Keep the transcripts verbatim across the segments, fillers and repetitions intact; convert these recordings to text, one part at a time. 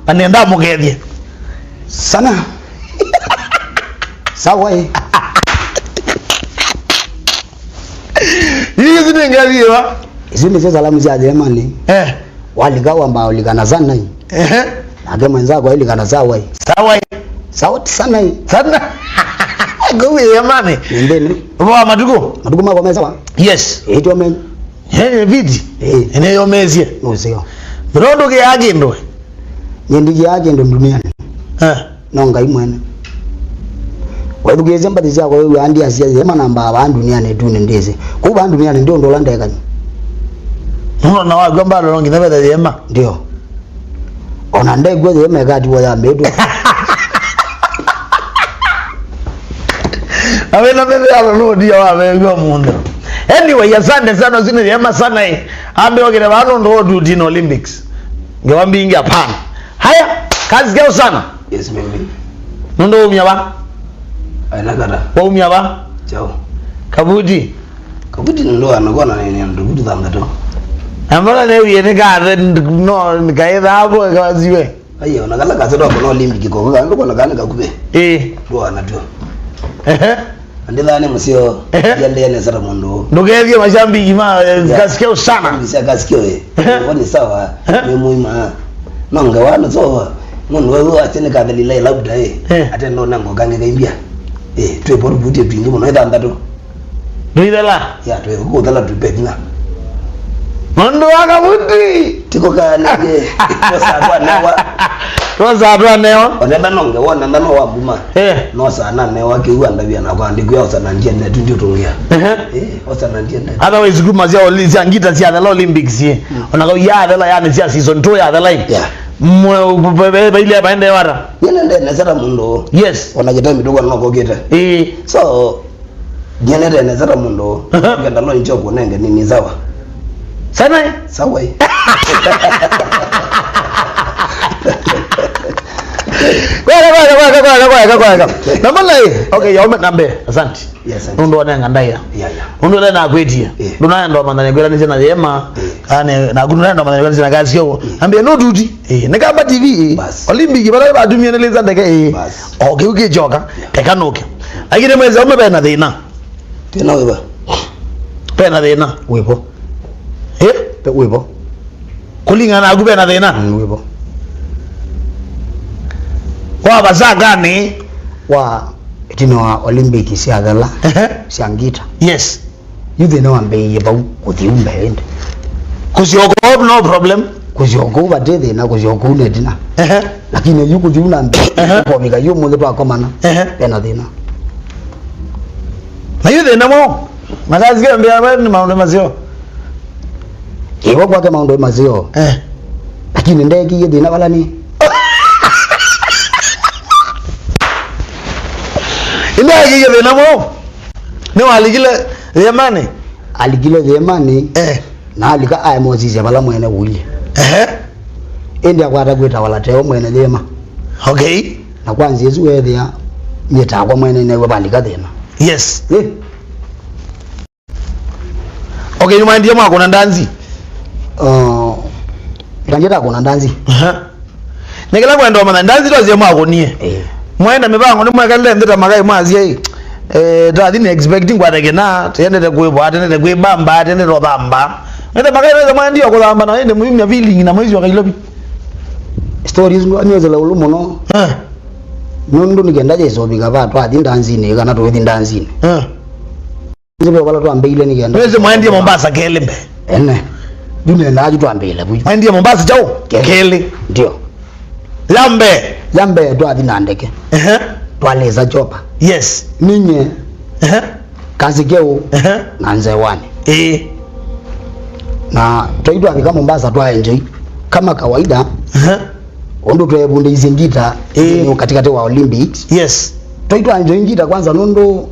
Na nenda mũkethye. Sana. Sawa, eh. Hizi ni ngazi wa? Isu nĩsyo salamu sya Yemani. Eh. Walika wamba ulikana sana, eh. Ehe. Nake mwenzako alikana sawa, eh. Sawa, eh. Sawa sana, eh. Sana. Kwa Yemani. Nendeni. Wa matuku. Matuku mako mesa wa? Yes. Ito men. He, viti. Eh. Ene yomesie. Nusio. Rondo ke agindwe. Nyie ndĩkĩaa kĩndũ ndunianĩ. Eh. No Ngai mwene. Wethukĩĩsya mbathi syakwa wĩw'aa ndyasya Yema nambaa vaa ndunianĩ tu nĩndĩsĩ. Kũu vaa ndunianĩ ndi ũndũ ũla ndekany'a. Nũndũ na wakw'a mbalo no nginya vethe Yema. Ndio. Ona ndekw'a Yema ĩkatiwa yambĩtwe. Awena methĩano nũndia wavew'a mũndũ. Anyway, asante sana, ũsu nĩ Yema sana, eh. Ambe okĩte vaa nũndũ wa ũtuti na Olympics. Ngewa mbingi hapana. Haya, kazi keo sana. Yes, mimi. Nũndũ waumia va? Aina kata. Waumia va? Chao. Kavuti. Kavuti ndio anakuwa na nini, ndio vuti thanthatũ. Ambala ne uye ni ka no ni ka ida hapo kaziwe. Ayo, na kala kaseto hapo no Olympic ko, ka ndo kona kana kakuve. Eh. Ndo anatio. Ehe. Andĩthani mũseo. Ehe. Ndiendee nesa ta mũndũ. Ndũkethie mashabiki ma, eh, Kasikeo sana. Shabiki cia Kasikeo, eh. Ehe. Kwa ni sawa, ehe, ni muima. No ngewa no so. Mũndũ wewe ache ni kathelila labda, eh. Eh. Ate no nango kange kaimbia. Eh, twe boru buti twingi mũno ithanthatũ. Ndũithela? Ya, twe kuthela tu pekina. Mũndũ wa kavuti. Tiko kanenge. Kosa kwa newa. Kosa kwa newa. Onenda no ngewa, onenda no wambuma. Eh. No sana newa kiwa ndavia na kwa ndiku ya osa na ndiye netu ndio tungia. Ehe. Eh, osa na ndiye netu. Otherwise kuma cia oli-, cia ngita cia thela Olympics ye. Mm. Ona kau ya thela yani cia season two ya thela. Yeah. Mwe, be, be, be, ile baende wara. Yene nde nesera mũndũ. Yes. Ona kitami tukwa no kokita. Eh. So, ndiye nde nesera mũndũ. Aha. Ngenda lo ncho kunenge nini sawa. Sana, eh? Sawa, eh. Kwega, kwega, kwega, kwega, kwega, kwega. Na mbona, eh? Okay, ya ume, nambe. Asante. Yes, asante. Nũndũ wanenga ndaĩa. Yeah, yeah. Nũndũ ũle nakwĩtie. Eh. Ndũnaenda ũmanya nĩkwĩtanĩsye na Yema. Eh. Kana naku ndũnaenda ũmanya nĩkwĩtanĩsye na Kasikeo. Mm. Ambie no duty. Eh, nĩ Kamba T V. Eh. Bas. Olympic, bala batumie nĩ lĩnza ndeke. Eh. Bas. O kĩu kĩkyoka. Yeah. Eka nũke. Lakini mwezi ũmwe bena thĩna. Thĩna wĩva? Bena thĩna. Wĩvo. Eh? Pe wĩvo. Kũlingana naku bena thĩna? Mm, wĩvo. Wa vasakani. Wa ĩtina wa Olympic sya thela, ehe, sya ngita. Yes. Yu thĩna wambĩĩie vau kũthi u mbee ĩndĩ. Kũsyoka ũu no problem. Kũsyoka ũu vate thĩna, kũsyoka ũu nĩ ĩtina. Ehe. Lakini yu kũthi u na mbee, ehe, kũvika yu mũthĩ twakomana, ehe, pena thĩna. Na yu thĩna mo, mathazi kembea we nĩ maũndũ maseo. Ĩvo kwake maũndũ maseo. Eh. Lakini ndeekie thĩna vala nĩ. Ndeekie thĩna mo. Nĩ walikile Yemani? Alikile Yemani. Eh. Na alika aemosisya vala mwene ũilyĩ. Ehe. Ĩndĩ akwata kwĩta wala teo mwene Yema. Okay. Na kwa nzĩa ĩsu weethĩa nyĩtakwa mwene newe valika thĩna. Yes. Eh. Okay, nĩmwaendie mwakũna ndanzi? Uh, ndanzi takũna ndanzi. Aha. Nĩ kĩla kwenda ũmanya, ndanzi twasie mwakũnie. Eh. Mwaenda mĩvango nĩmwekalile nthĩ ta makai mwasie, eh, eh, tathi nĩ expecting kwata kĩna, tendete kwĩvwa, tendete kwĩbamba, tendete ũthamba. Nĩte makai nĩte mwaendie kũthamba na ĩndĩ mũyumya feeling na mwĩsyoka Nairobi. Stories nĩũzĩla ũlu mũno. Eh. Nũndũ nĩkenda yĩsovika va twathi ndanzinĩ kana tũithi ndanzinĩ. Eh. Nzĩvyo vala twambĩile nĩ kenda. Wĩsĩ mwaendie Mombasa kelĩ mbee? Ene. Yu nenda ayu twambĩile vu. Mwaendie Mombasa kyaũ? Kelĩ. Kelĩ. Ndio. Ya mbee. Ya mbee twathi na ndeke. Ehe. Twalĩsa chopa. Yes. Ninye. Ehe. Kasikeo. Ehe. Na Nzewani. Ĩĩ. Na twai twafika Mombasa twa enjoy kama kawaida. Ehe. Ũndũ twevundĩisye ngita, ĩĩ, nĩ katikati wa Olympics. Yes. Twai twa enjoy ngita kwanza nũndũ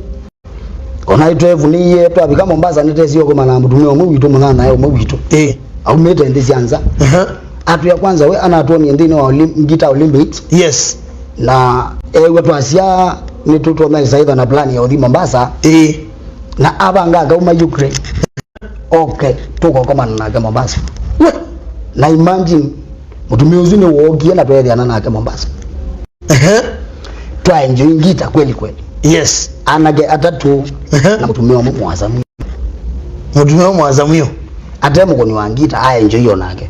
Ona itwevunĩie, twavika Mombasa, nĩtesie ũkomana na mũtumĩa ũmwe witũ, mũnyanyae ũmwe witũ. Ĩĩ. Aumĩte nthĩ sya nza. Aha. Atwĩa kwanza we anatwonie nthĩnĩ wa Olymp-, Ngita Olympics. Yes. Na eew'a twasya nĩtũtonya ĩsaĩva na plan ya ũthi Mombasa. Ĩĩ. Na avanga akauma Ukraine. Okay, tũkokomana nake Mombasa. We. Na imagine, Mũtumĩa ũsu nĩwookie na tweethĩana nake Mombasa. Ehe. Twa enjoy ngita kweli kweli. Yes. Anake atatũ, ehe, na mũtumĩa ũmwe mũasa mũyo. Mũtumĩa ũmwe mũasa mũyo. Ate mũkũni wa ngita, a enjoy o nake.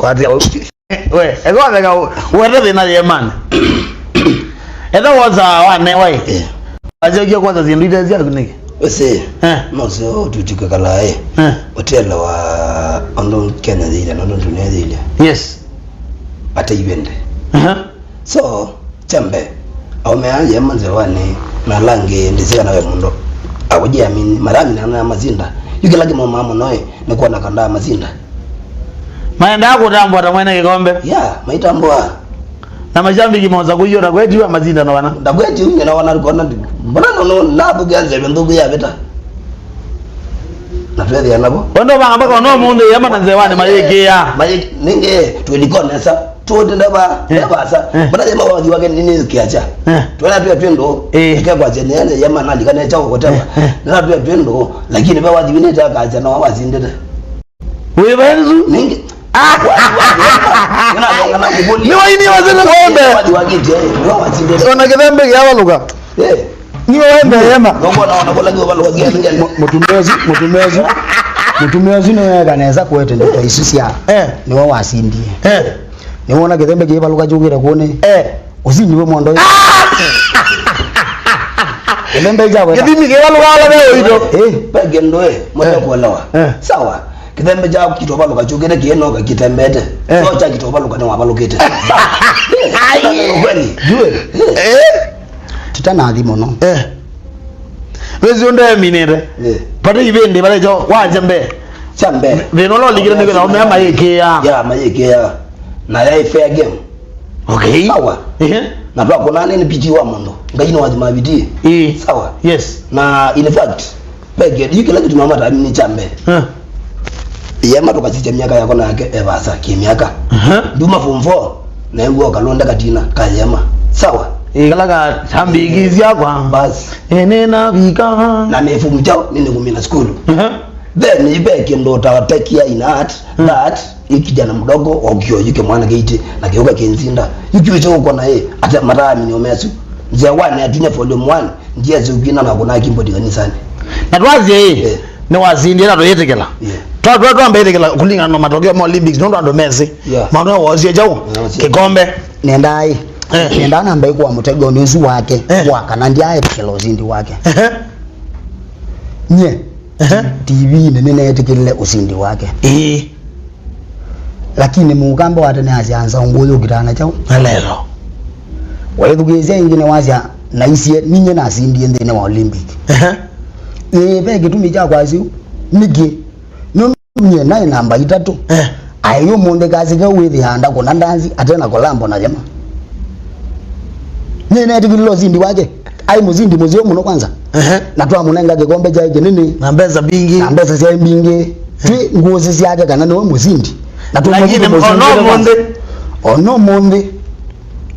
Kwatia we, eka watheka, wete thĩna yemana. Ete woza wa newa ĩ. Eh. Ajokia kwanza syĩndũ ite syaku nĩkĩ? Ese. Eh. No sio tutikwe kala ĩ. Eh. Ũtela wa ũndũ Kenya yĩilye, na ũndũ dunia yĩilye. Yes. Ate ivende. Aha. So, kya mbee, aũme aa yema nzewanĩ, na ala angĩ ndĩsĩ kana ve mũndũ akũjiamini, maraminana na masinda. Yu kĩla kĩmaumaa mũno ĩ, nĩ kwona kana masinda. Maendaa kũtambwa ta mwene kĩkombe. Yeah, maitambwa. Na mashabiki mosa kũiyo ndakwetiwa masinda no kana. Ndakwetiwa nyina wana kona ndi. Mbona no, no, nabukia nzeve ndugu ya vita. Na twethĩa navo. Wendo vanga mpaka ono mũndũ yema na nzewanĩ mayĩkĩa. Mayĩ-, ninge twĩlikone sa. Tuote ndava, eh, ndava sa. Eh. Mbona yema wathi wake nini kiacha? Eh. Twena tuya twendo. Eh. Eke kwa jene yale yema nalika ne chao kotema. Eh, eh. Na tuya twendo, lakini ba wathi wine ta kacha na wawazindete. Wĩva Yesu? Ningi. Ah! Nĩ waini wasene ng'ombe. Ona kĩthembe kĩavalũka. Eh. Nĩ waende yema. Mũtumĩa ũsu, mũtumĩa ũsu. Mũtumĩa ũsu nĩweka nesa kwete ndeto isu sya. Eh. Nĩwe wasindie. Eh. Nĩwona kĩthembe kĩvalũka kyũkĩte kũnĩ. Eh. Ũsindi wĩ mondo. Kĩthembe kya weka. Kĩthimi kĩvalũka ala ve ũito. Eh. Peke ndoe, mwenye kuelewa. Eh. Sawa. Kĩthembe kya kĩtovalũka kyũkĩte kĩenoka kĩtembete. Eh. No kya kĩtovalũka nĩ wavalũkĩte. Ai. Kweli. Jue. Eh. Tũtanathi mũno. Eh. Wezi ũndeminĩte. Eh. Pata ivĩndĩ pata kyo wacha mbee. Kya mbee. Thĩna ũla ũlikĩte nĩ kwĩtha ũmea mayĩkĩa. Ya, mayĩkĩa. Na yaĩ fair game. Okay. Sawa. Ehe. Na twakũna nĩ N P T wa mũndũ. Ngai nĩ wathima vitii. Ĩĩ. Sawa. Yes. Na in fact, peke, yu kĩla kĩtuma matamini kya mbee. Eh. Yema tũkasisya myaka yako nake evasa kĩ myaka. Aha. Nduma form four, na ew'o kalonda katina ka yema. Sawa. Ĩĩ, kala ka tambingizya kwa. Bas. Ene na vika. Na nĩ form chao, nĩ nĩkumina school. Aha. Then ibe kĩndũ ũtatekia in heart, hmm, that ĩ kijana mdogo wa ũkĩoyu kĩmwana kĩiti na kĩũka kĩnzinda. Yu kĩu kyo ũkona ĩ, ate mataamini omesu. Nzĩa wane atunya volume one, nzĩa ziukina na kuna keyboard kanisani. Na twasye ĩ, eh, nĩ wasindie na tũyĩtĩkĩla. Yeah. Twa, twa, twamba ĩtĩkĩla kũlingana na matokeo ma Olympics, nũndũ andũ mesĩ. Yeah. Maũndũ wosie chau, wosie kĩkombe. Nenda ĩ. Eh. Nenda namba ĩkwa mũtegonĩ ũsu wake, eh, wa kana ndyaetĩkĩla ũsindi wake. Ehe. Nye. Ehe. T V-inĩ nĩneetĩkĩlile ũsindi wake. Ĩĩ. Lakini mũkamba wa tene asya nza ũngũ ũyũ ũkitana kyaũ? Na lelo. Waĩthukĩĩsya ĩngĩ nĩwasya naisye ninye nasindie nthĩnĩ wa Olympic. Ehe. Ĩĩ, ve kĩtumi kya kwasya ũu. Nĩkĩ? Nũndũ nyie naĩ namba itatũ. Eh. Aĩ ũmũnthĩ Kasike wĩthĩaa ndakũna ndanzi ate na kolabo na yema. Nyie neetĩkĩlile ũsindi wake. Aĩ mũsindi mũseo mũno kwanza. Ehe. Na twamũnenga kĩkombe kyaĩ kĩnene. Na mbesa mbingĩ. Na mbesa syaĩ mbingĩ. Twĩ ngũsĩ syake kana nĩwe mũsindi. Na twĩ, lakini mũsindi, mũsindi ona ũmũnthĩ. Ona ũmũnthĩ.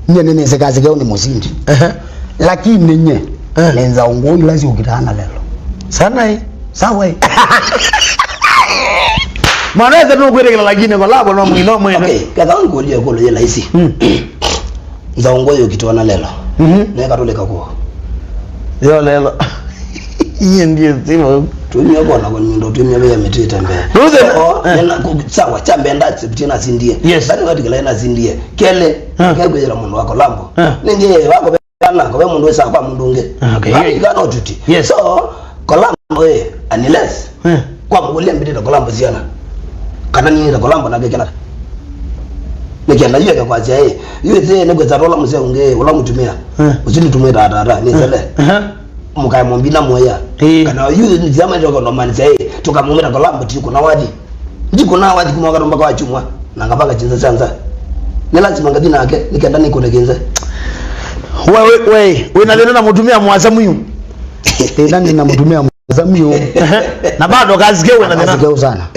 Nye nĩnĩsĩ Kasike nĩ mũsindi. Ehe. Lakini nye, eh, nĩ nzaũ ngũũ ila syũkĩtaa na lelo. Sana ĩ. Sawa ĩ. Mwana ese nũkwĩtĩkĩla lakini kolabo no mwino mwene. Okay, katha ngũlye kũlũ yĩ laisi. Mm. Nzaũ ngũũ yũkĩtwa na lelo. Mhm. Neka tũlĩka kuo. Yo lelo. Iye ndiye sima. Tumia bona kwa nyundo, tumia ya mĩtĩ ĩtembea. Ruthe. Oh, eh, nena ku-, sawa, kya mbee nda accept nasindie. Yes. Ndani watikila nasindie. Kele, eh, ngekwĩra mũndũ wa kolabo. Eh. Ningi wako bana, kwa mũndũ wesa kwa mũndũ ũngĩ. Okay. Bali kana ũtuti. Yes. So, kolabo ĩ, unless, eh, kwa mũgũlia mbitĩte kolabo siana. Kana nĩ kolabo na kekela. Nĩkenda yu eke kwasya ĩ, yu ĩthĩ nĩkwĩsa tola mũseo ũngĩ, ũla mũtumĩa. Eh. Ũsu nĩtumwĩta tata, nĩ sele. Eh. Mũkae mũmbina mũya. Ĩĩ. Kana yu nzama ndio kono man say, tũkamũmĩta kolabo ti kuna wathi. Ndi kuna wathi kuma wakati mpaka wa chumwa, na ngapaka chinza chanza. Nĩ lazima ngathi nake, nĩkenda nĩkũne kĩnze. We, we, we, wĩna thĩna na mũtumĩa mũasa mũyu. Thĩna nĩ na mũtumĩa mũasa mũyu. Na bado Kasike wĩna thĩna. Kasike sana.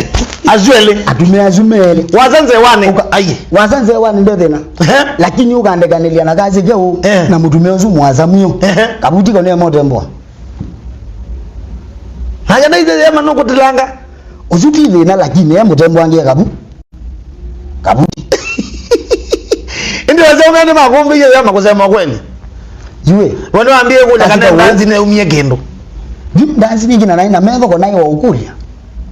Asu elĩ. Atumĩa asu melĩ. Wasa nzee wani. Ũka-, ai. Wasa nzee wani nde thĩna. Ehe. Lakini ũkandekanĩlya na Kasike ũ, eh, na mũtumĩa ũsu mũasa mũyo. Ehe. Kabuti ko nĩ motemboa. Nake na ithe yema nũkũtilanga. Ũsu ti thĩna, lakini e mũtemboa ngie kabu. Kabuti. Sasa ũmene makumbĩie ya makusema kweli. Yue. Wale waambie kule kana ndanzi ne umie kindu. Yu ndanzi ningi na naĩ na metho ko naĩ wa ũkũlya.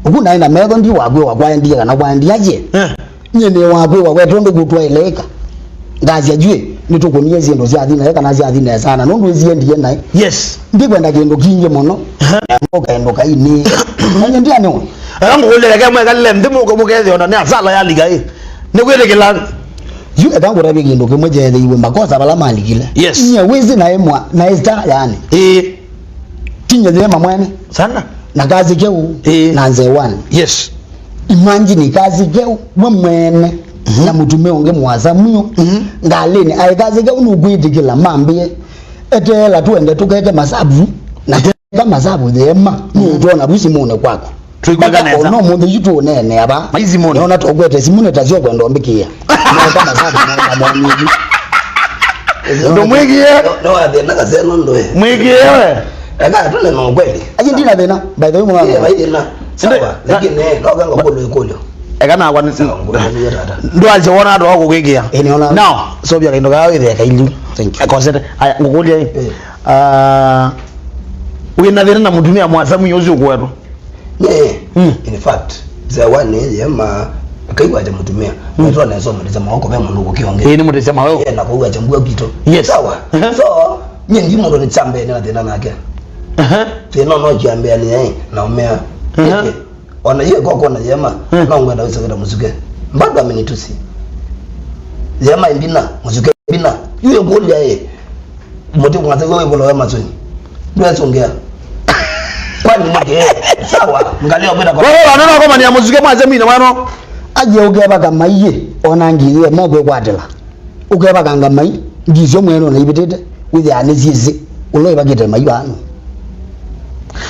Ũku naĩ na metho ndi wakwĩwa kwaendie kana kwaendie aje. Eh. Nyie nĩ wakwĩwa we tondũ kũtwaĩle ĩka. Ngasya jue, nĩtũkũnie syĩndũ syathi naĩ kana syathi nesa na nũndũ ĩsiendie naĩ. Yes. Ndikwenda kĩndũ kingĩ mũno. Aha. Ũkaendũka ini. Nanye ndianĩwe. Eka ngũkũlĩle ke mwekalile nthĩ mũke mũkethĩona nĩ asala ya liga ĩ. Nĩkwĩtĩkĩla. Yu eka ngũtavye kĩndũ kĩmwe kyeethĩiwe makosa vala malikile. Yes. Nyie wĩsĩ naĩ mwa, naĩ star yani. Ĩĩ. Tinye thĩma mwene. Sana. Na Kazi Keu. Ĩĩ. Na Nzewani. Yes. Imagine Kazi Keu we mwene. Mhm. Na mũtumĩa ũngĩ mũasa mwĩo. Mhm. Ngalĩnĩ. Aĩ Kazi Keu nũkwĩtĩkĩla mambĩe. Eteela twende tũkeke masavu. Na keka masavu thĩma. Mhm. Nũtwona vu simũnĩ kwakwa. Tũikwĩka nesa. Ona ũmũnthĩ yu tũũneenea va. Maizi mũno. Nĩona tũkwete simũ nĩ ta syo kwenda ũmbĩkĩĩa. Nĩona ta masavu mona moni yu. Ndũmwĩkie. No, no, athĩna kaseno ndwe. Mwĩkie we. Eka tũne na ukweli. Aje ndina thĩna. By the way, mwana. Yeah, vai thĩna. Sawa, lakini, eh, no kanga kũlũ ĩkũlyo. Eka nakwa nĩ. Sawa, ngũkũlyo tata. Ndwache wona andũ akũkwĩkĩa. Eh, nĩona. Now, so bia kaindo kawe theka ilu. Thank you. Akosete. Aya, ngũkũlya hii. Eh. Ah, wĩna thĩna na mũtumĩa mwasamu ũcio kwetũ. Nye, mm, in fact, Nzewani yema, akaigwaja mũtumĩa. Mm. Mwetwa nesa mũtĩsya mawoko ve mũndũ kũkĩonge. Ĩĩ, nĩ mũtĩsya mawoko. Ĩĩ, na kũigwaja ngua kwitũ. Yes. Sawa. Uh-huh. So, nye ndi mũndũ nĩ chambe na thĩna nake. Uh-huh. Thĩna no kiambia ni yai, na ũmea. Uh-huh. Ĩĩ, ona yie koko na yema, uh-huh, no ngwenda wĩsogeta mũsuke. Bado amenitusi. Yema imbina, mũsuke imbina. Yue kũlya ĩ. Mũtĩ kwanza iwe wĩvũla we masoni. Ndwesũngĩa. Kwani nĩkĩ? Sawa, ngalĩ okwĩta kwa. Wewe wana nako mania mũsuke mwaze mwine wano. Aje ũkevaka maiĩ, ona ngithi ĩmwe kwĩkwatĩla. Ũkevakanga mai, ngisyo mwene ona ivĩtĩte, wĩthĩaa nĩ syĩsĩ, ũla ĩvakĩte mai vano.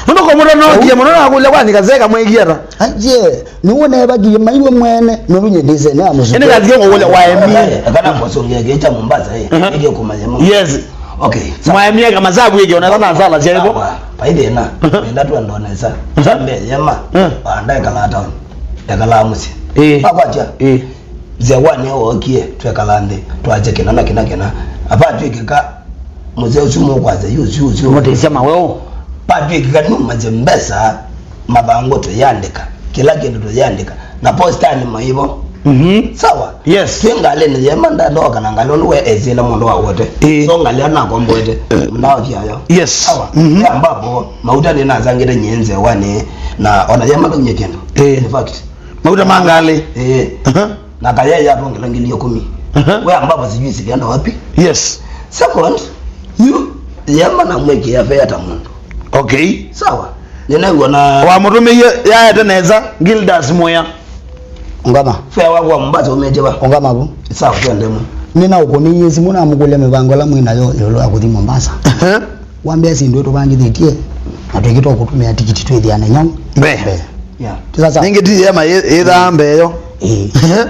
Nũndũ kũmũta no ngie mũno na kũlya kwani kaseka mwĩkie ata? Aje, nĩw'o neevakie maiwe mwene, nũndũ nyie ndĩsene amũsuka. Ĩndĩ kathie ngũkũlya waemie. Kana kũsũngĩa kĩĩ kya Mombasa, eh, mhm, nĩkĩ kũmanya mo. Yes. Okay, sawa. Mwaemie kama sabu ĩkĩ, ona kana sala sya ĩvo. Sawa, vai thĩna. Mhm. Nenda twendonesa. Mhm. Sambe, yema. Mhm. Anda ekala town. Ekala mũsyĩ. Eh. Makwatya. Eh. Nzewani wookie, twekala nthĩ, twakya kĩna na kĩna kĩna. Apatw'ĩkĩka mũseo ũsu mũkwasya yu ũsu ũsu. Mũtĩsya maweũ. Patw'ĩkĩka nũmany'e mbesa, mathangũ tũyandĩka, kĩla kĩndũ tũyandĩka, na postanĩ maivo. Mhm. Sawa? Yes. Twĩ ngalĩnĩ yema ndandoka na ngalĩ ũndũ we esĩla mũndũ wa wote. Ĩĩ. So ngalĩ anakomboete, eh, ndaokia yo. Yes. Sawa? Mhm. Ambapo, mauta nĩnasangĩte nyie Nzewani, na ona yema ndaumye kĩndũ. Ĩĩ. In fact. Mauta ma ngalĩ. Ĩĩ. Aha. Na kaya yatongela ngili ikũmi. Aha. We ambapo sijui zilienda wapi? Yes. Second, you, yema na mweke ya fare ta mũndũ. Okay. Sawa. Ninaona wamũtũmĩie yaete nesa Gildas Moya. Ungama. Fare wa kwa Mombasa umejeba. Ungama bu. Sawa, twende mu. Nĩnaũkũnĩie simũ namũkũlya mĩvango ĩla mwĩ nayo ĩũlũ ya kũthi Mombasa. Aha. Wambĩa syĩndũ tũvangĩthĩtye, na twĩkĩtwa kũtũmĩa tikiti twĩthĩane nyau. Mbee. Mbee. Yeah. Ti sasa. Ningĩ ti yema ĩ-, ĩthaa mbee yo. Ĩĩ. Ehe.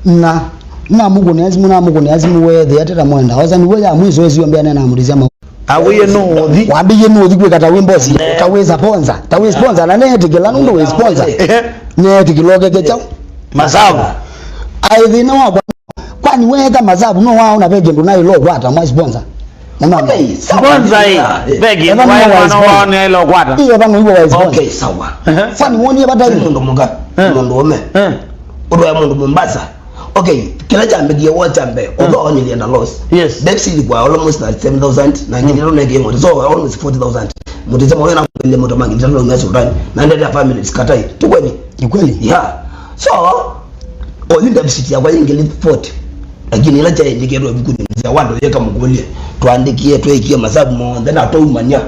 Na, namũkũnĩa simũ, namũkũnĩa simũ weethĩa ate ta mwenda. Osa nĩw'o ya mwiso ĩsio mbea nena mũtĩsya mau. Awĩie nũũthi. Wambĩie nũũthi kwĩka ta wĩ mbosi, ne, ta wĩ sponsor, ta wĩ sponsor, na neetĩkĩla nũndũ wĩ sponsor. Ehe. Neetĩkĩla ũkeke kyaũ? Masavu. Aĩ thĩna wakwa. Kwani weeka masavu no waona ve kĩndũ naĩle ũkwata mwa sponsor? Nĩmama. Okay, sawa. Sponsor ĩ, ve kĩndũ waĩ mwana wao nĩaĩle ũkwata. Ĩĩ, eva nĩw'o wa sponsor. Okay, sawa. Ehe. Kwani wonie vata ĩ? Mũndũ mũka, eh, mũndũ ũme. Eh. Ũtwae mũndũ Mombasa. Okay, kĩla kyambĩkie wo kyambe, eh, ũtho onye nilienda loss. Yes. Deficit ilikuwa almost thirty-seven thousand, na ngine ndio ndio so almost forty thousand. Mtu sema wewe na ile moto mangi ndio ndio sultani. Na ndio family sikatai. Tu kweli? Ni kweli? Yeah. So, oyu deficit yakwa yĩ ngili forty. Lakini ĩla kyaĩlĩkĩtwe ĩvukunĩ, mzee wa andũ yeka mũkũlye, twaandĩkie, tweekie masavu monthe na twaumany'a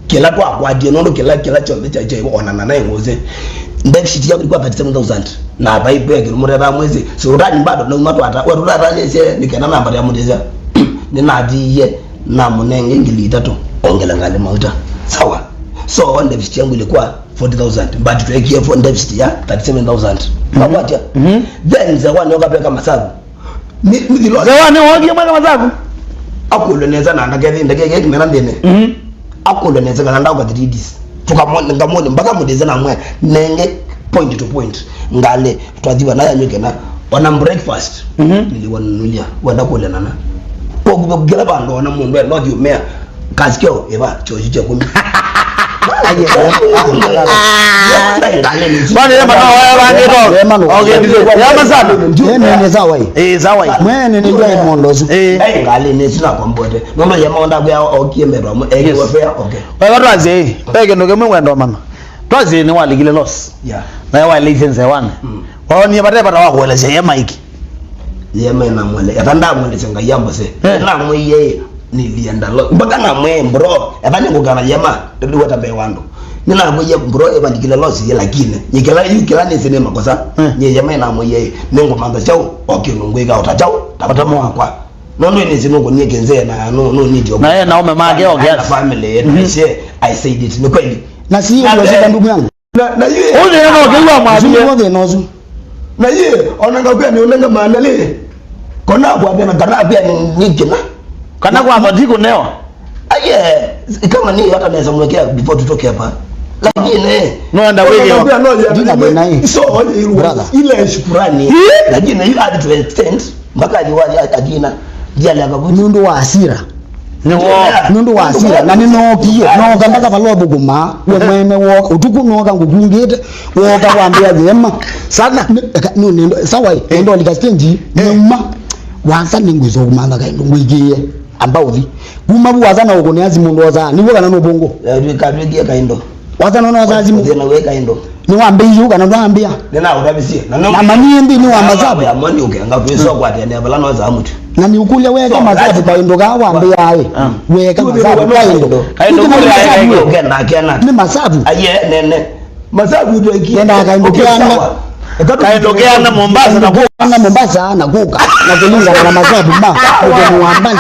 kĩla twakwatie, nũndũ kĩla, kĩla kyonthe kyaĩ kyaonana na ĩngũsĩ. Deficit yaku ilikuwa thirty-seven thousand. Na vai ve kĩndũ mũtethaa mwĩsĩ. Sultani bado nauma twata, we tũtatanĩsye nĩ kenda namba ya mũtĩsya. Nĩnatiie namũnenge ngili itatũ, ongela ngalĩ mauta. Sawa. So, deficit yangu ilikuwa forty thousand, but tweekie for deficit ya thirty-seven thousand. Mhm. Makwatya. Mhm. Then mzee wa nyoka peka masavu. Ni, ni thilo. Mzee wa nyoka peka masavu. Akũlwe nesa na ndakethĩ, ndakethĩ kimena nthĩnĩ. Mhm. Akũlwe nesa kana ndauka thididis. Tukamwona, ngamwona mpaka mũtĩsya na mwe, nenge point to point. Ngalĩ, twathiwa nayo nyuke na Ona breakfast, mhm, niliwanunulia, wenda kũlya nana. Kwa kũkĩla vandũ ona mũndũ enda ũthiũmĩa, kasikio, ĩva, chochu cha kũmi. Bwana, yema no, waya bangĩ to. Yema no. Okay, yema sana. Yema ni sawa hii. Eh, sawa hii. Mwene ni ndio mondo zu. Eh. Ngalĩ nĩ sina kombote. Nomba yema onda kwa okie metwa, eh, yes, kwa fair, okay. Wewe twazi, peke ndo kemwe wendo mana. Twazi nĩ walikile loss. Yeah. Na ya wailĩte nzewani. Mm. Waonie vate vata wa kũelesya yema iki. Yema ĩnamwele. Ata ndamwelesya Ngai ambose. Eh. Namwĩie nilienda loss. Mpaka namwĩie, bro, ata nĩngũkana yema, ndĩweta mbee wa andũ. Nĩnamwĩie, bro, ĩvalikile loss ye lakini. Nyikila yu kila nĩsĩ nĩ makosa. Eh. Nye yema ĩnamwĩie, nĩngũmantha chau, o kĩndũ ngwĩka o ta chau, ta vata wakwa. Nũndũ nĩsĩ nũkũnie kĩnzee na nũ-, nũnĩtio. Na yeye na aume make o kiasi. Family yetu, mhm, share, I said it. Ni kweli. Na si na ndio be- sika ndugu yangu. Na, na yeye. Ũthĩna no kĩu amwambie. Sio thĩna ũsu. Na yeye, ona ngakwĩa nĩ ũnenga maana lĩ. Kona kwa thĩna kana pia nĩ, nĩ kĩna. Kana kwa bati kũnewa. Aye, kama ni hata naweza mwekea before tutoke hapa. Lakini, no, enda ona wewe. Ngakwĩa no ya. Dina nĩ- bena hii. So, ile brother, ile shukurani. Eh? Lakini you had to extend. Mpaka aliwa-, akina, ndiale akavuti. Nũndũ wa asira. Nĩ wo. Nũndũ wa asira. Na nĩnookie, nooka mpaka vala ũthũkũmaa, we mwene woka. Ũtukũ nooka ngũkungĩte, woka wambĩa yema. Sana. Nĩ, eka, nĩ, nĩ, sawa, eh, enda ũlika stage, eh, nyuma. Wasa nĩngwĩsa kũmantha kaĩ ndũ ngwĩkĩie. Amba ũthi. Kuma vu wasa na ũkũnĩa simu ndwosaa. Nĩw'o kana nũvũngũ. Eh, twĩka, twĩkie kaĩ ndũ. Wasa nona wasa simu. Thĩna wĩ kaĩ ndũ. Nĩwambĩie kana ndwambĩa. Nĩnaũtavisie. Na no- na manie nthĩnĩ wa masavu. Ya mwani ũkenga kwĩsokwatanĩa vala no za mũtu. Na nĩũkũlya weke masavu kaĩ ndũ kaa wambĩa ĩ. Ah. Weka masavu kaĩ ndũ. Kaĩ ndũ kũlya weke ũkenda akena. Nĩ masavu. Aye, nene. Masavu ndio iki. Kenda kaĩ ndũ keana. Kaĩ ndũ keana Mombasa na kũka. Na Mombasa na kũka. Na kũlingana na masavu ma. Ũkeni wa mbali.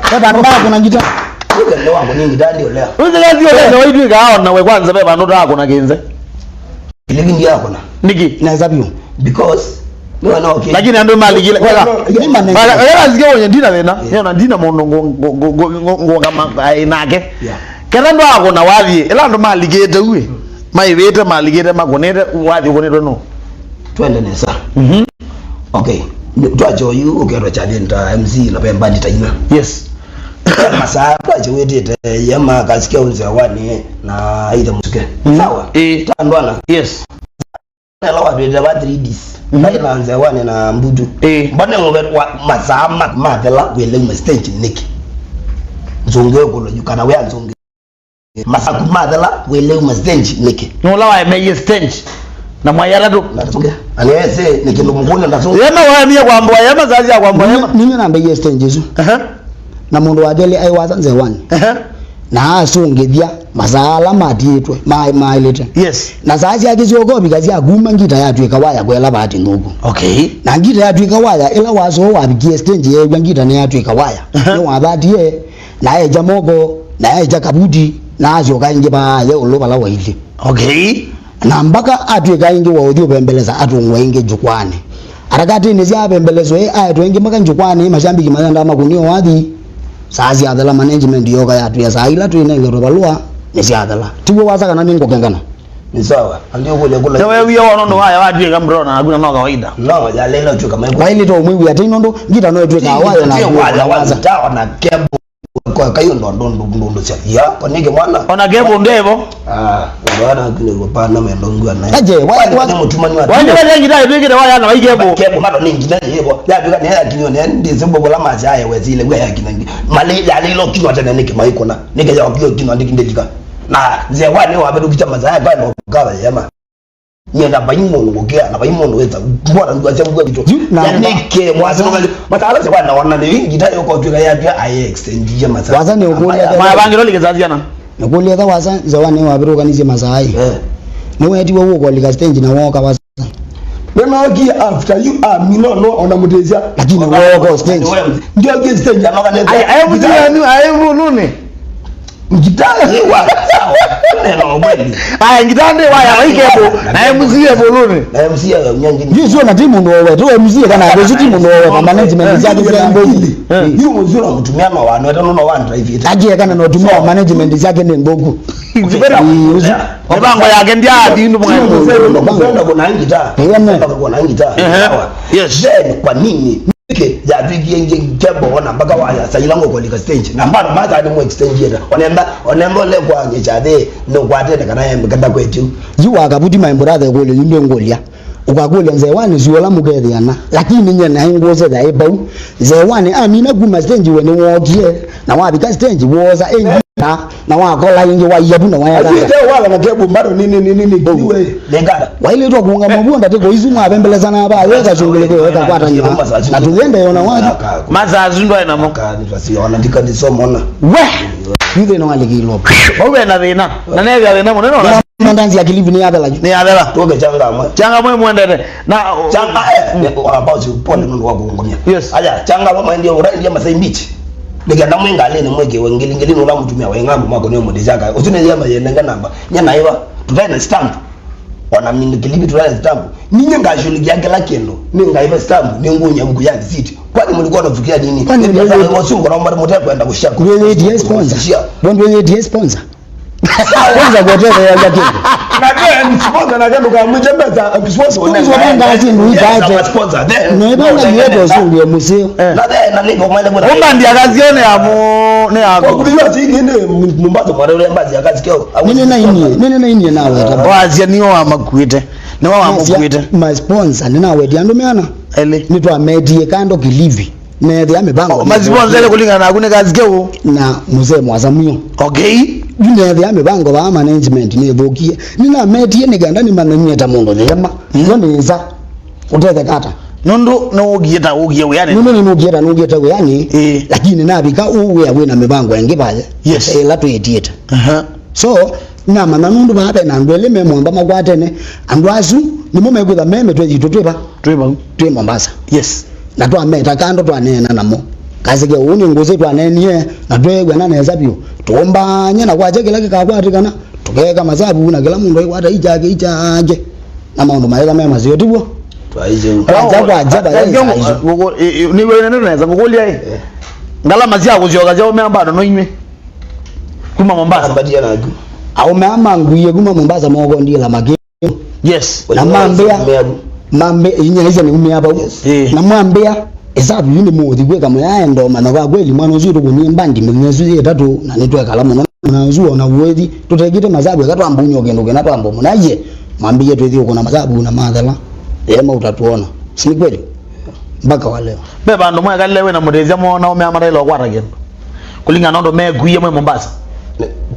Kata mbaya kuna ngita. Ũkeni wangu ni ngita ndio leo. Ũthĩgathi ũlene waitw'ĩka aona we kwanza ve vandũ twakũna kĩnze. Iliki ndio akũna. Nĩkĩ? Nesa vyũ. Because no, no, okay. Lakini andũ malikile kwega. No, no, yeah. Ni maneno. Ala, ala zike wonye ndina thĩna. Yeah. Nĩona ndina mũndũ ngo-, ngo-, ngũngama, ai, nake. Yeah. Kenda ndwakũna wathi, ila andũ malikĩte uĩ. Mm. Maivĩte, malikĩte, makũnĩte, wathi ũkũnĩtwe nũ? Twende nesa. Mhm. Okay. Twacho yu ũketwa challenge ta M C na ve mbandi ta inya. Yes. Masaa twacho wĩtĩte yema kasikia unze wani na aithe mũsuke. Mhm. Sawa. Eh. Tandwana. Yes. Nela watwĩte va three Ds. Mhm. Naĩ na nze wani na mbutu. Eh. Mbona ngove wa masaa ma-, mathela wĩle uma stage nĩkĩ? Nzunge kulo yu kana we nzunge. Masaku mathela wĩle uma stage nĩkĩ? Nũla waemeie stage na mwai atatũ. Ndasunge. Aniwese nĩ kĩndũ mũkũlya ndasunge. Yema waemie kwambwa, yema zazi ya kwambwa, yema. Ninyo nambeie stage isu. Aha. Na mũndũ wa kelĩ aĩ wasa nzewani. Aha. Na asũngĩthya masaa ala matiĩtwe, ma-, maĩlĩte. Yes. Na saa syake syoka ũvika sya kuma ngita yatw'ĩka waya kwela vati nũku. Okay. Na ngita yatw'ĩka waya, ĩla wasoo wavikie stage yeew'a ngita nĩyatw'ĩka waya. Aha. Nĩwavatie, na ekya moko, na ekya kavuti, na asyoka ĩngĩ vaa ye ũlũ vala wailyĩ. Okay. Na mbaka atw'ĩka ĩngĩ wa ũthi ũvembelesa atũngwa ĩngĩ njukwaanĩ. Harakatĩnĩ sya vembeleswe, aetwe ĩngĩ mpaka njukwaanĩ, mashambiki mayendaa makũnie wathi. Saa syathela, management yoka yatwĩa saa ila twĩnengetwe valũa nĩsyathela. Tiw'o wasa kana nĩngũkengana? Ni sawa. Ndio kule kula. Nĩ wewie wona ũndũ waya watw'ĩka mbro na hakuna no kawaida. No, ya lelo tu kama iko. Wailĩte ũmwĩw'ĩa atĩ nũndũ ngita no ĩtw'ĩkaa waya na waya wasa. Tawa na kembo. Kwa kayo ndo ndo ndo ndo ndo sia. Ya, kwa nige mwana. Ona kembo ndevo. Ah, wana kile kwa pana mendo ngwa naye. Aje, wa- wa- Ni mtumani wa. Wanya wale ngita ĩtw'ĩkĩte waya na waikembo. Kembo mato ni ngita yevo. Ya bika ni ya kinyo ne ndi simbo bola macha ya wezile kwa ya kinangi. Mali ya lilo kinyo tena nike maikona. Nike ya kinyo ndiki ndika. Na nzewani wavĩtũkĩtye masaa kwa no kawa yema. Nyenda vai mũndũ gũkĩa, na vai mũndũ wĩta, mbona ndwasya ngua kitu. Yu, na- Ya nĩkĩ, mwasema, matala se bwana, wana nĩ ngita yoko twĩka ya pia, I extend ye masaa. Wasa nĩ ũkũlya. Maya bangĩ loli kĩzaziana. Nĩ kũlya wasa, nzewani wavĩtũkanĩsye masaa ĩ. Eh. Nĩ wetiwe ũkũlika stage na woka wasa. Nĩnookie after you, ah, mi no, no, ona mũtĩsya. Lakini woka stage. Ndio stage, anoka nete. Ai, ai, mtu yenu, ai, mtu nune. Ngita ĩ wa, sawa. Neno kweli. Aya, ngita ndĩ wa ya, wa ikebo, na M C A buluni. Na M C A ya nyangi. Yu sio na timu ndo wewe, tu M C A kana ndio timu ndo wewe, management yake ndio mbovu. Yu mzuri wa kutumia no wa, no no wa drive it. Aje kana no tumia management yake ni mbovu. Very good. Mibango yake ndiathi ndu mwa. Kwenda kuna ngita. Kwenda kuna ngita. Sawa. Yes. Then kwa nini? Ke, yatwĩkie ingĩ kembo ona mpaka waya saila ngũkũlika stage. Na mbano matha nĩ mũ extend yenda. Onemba, onemba ole kwa ngecha the no kwatene kana yembe kenda kwetu. Yu wakabuti my brother kule yu ndengũlya. Ukakũlya nzee wani zuola mũkethĩana. Lakini nye na ngũse tha ebau. Nzee wani amina kuma stage we nĩ wokie. Na wavika stage woza engita. Na wakola ingi wa yabu na waya. Aje wala na kebu mbado nini nini nini kiwe. Lengara. Waile twa kunga mabunda tiko izu mwa bembelezana ba weka shungule kwa weka kwata nywa. Na tuende yona watu. Mazazu ndo ena mo. Ka ni twasiona ndika ndisomona. We. Yuthe no alikilo. Wawe na thina. Na nebe thina mo no. Mandanzi ya kilivi ni yabela. Ni yabela. Tuke changa mwe. Changa mwe mwendete. Na changa eh, about you pole ndo wa kungomia. Yes. Aya changa mama ndio ura ndio Masai Beach. Nĩkenda mwĩ ngalĩnĩ mwĩkĩwe ngili ngili nũla mũtumĩa waĩ ng'ambo makonio mũndĩ syaka ũsu nĩ yema yenenge namba nyena ĩva tũtaĩ na stamp ona mindu kilivi tũtaĩ na stamp ninye ngashughulikia kĩla kĩndũ nĩ ngaiva stamp nĩ ngũnya vuku ya receipt kwani mlikuwa nafikiria nini kwani ndio sio ngoro mbali mtekwenda kushia ndwĩyĩtie sponsor ndwĩyĩtie sponsor Kwanza kuotetheeasya kĩndũ. Na then sponsor na kĩndũ kamwĩte mbesa sponsor Sponsor nanga syĩndũ ikaete. Sponsor then. Nĩvanga yĩetwa ũsũngĩe mũseo. Na then na niko mwende kwa. Umba ndia kazi one ya mu ne ya. Kwa kuliwa si ni ni mumbato mwana ule mbazi ya kazi kio. Nene na inie, nene na inie nawe ta. Wazia niyo wa makuite. Ni wa makuite. My sponsor ninawetia andũ meana. Ele. Nitwametie kando kilivi. Nethĩa mĩvango Oh, masiponzele kũlingana naku nĩ kazi keũ. Na mũzee Mwasa Mwio. Okay. Yu nethĩa mĩvango vaa management nĩthũkie. Nĩnametie nĩkenda nĩmanyie ta mũndũ thĩema. Mm. No nĩnza ũtetheka ata? Nũndũ nĩwũkie ta ũkie wĩanĩ. Nũndũ nĩnũkie ta nũkie ta wĩanĩ. Ĩĩ. Lakini navika ũũ wĩa wĩna mĩvango ĩngĩ vaya. Yes. Ĩla twĩtiĩte. Aha. So, namanya nũndũ vaa ve na andũ elĩ me mũamba makwatene, andũ asu nĩmo mekwĩtha me mĩtwe yitũ twĩ va? Twĩ vau. Twĩ Mombasa. Yes. Na twameta kando twaneena namo. Kasike ũũ nĩ ngũsĩ twaneenie na tweew'ana nesa vyũ. Tũmbany'e na kwakya kĩla kĩkakwatĩkana, tũkeeka masavu na kĩla mũndũ aikwata ikyake ikyake. Na maũndũ maĩla me maseo, tiw'o? Twaisye. Kwakya kwakya vaya. Nĩwĩwene nesa ngũkũlya ĩ. Ngalama sya kũsyoka syaũmea mbado no inyw'ĩ. Kuma Mombasa. Ambatia naku. Aume ama nguie kuma Mombasa moko ndila maki. Yes. Na mambia mambe inya isa ni umia bau. Yes. Eh. Na mwambia esabu yuni muthi kweka mwe aenda mana kwa kweli mwana ucio tukunie mbandi mwe nyesu ye tatu na ni twekala muno na ucio na uwethi tutekite masabu eka twambunyo kindu kina twambo munaye mwambie twethi uko na masabu na mathela. Ema utatuona. Si kweli? Mpaka wa leo. Ve vandu mwekalile wina mutethya mona ume amaraila ukwata kindu. Kulingana na ũndũ mekuie mwĩ Mombasa.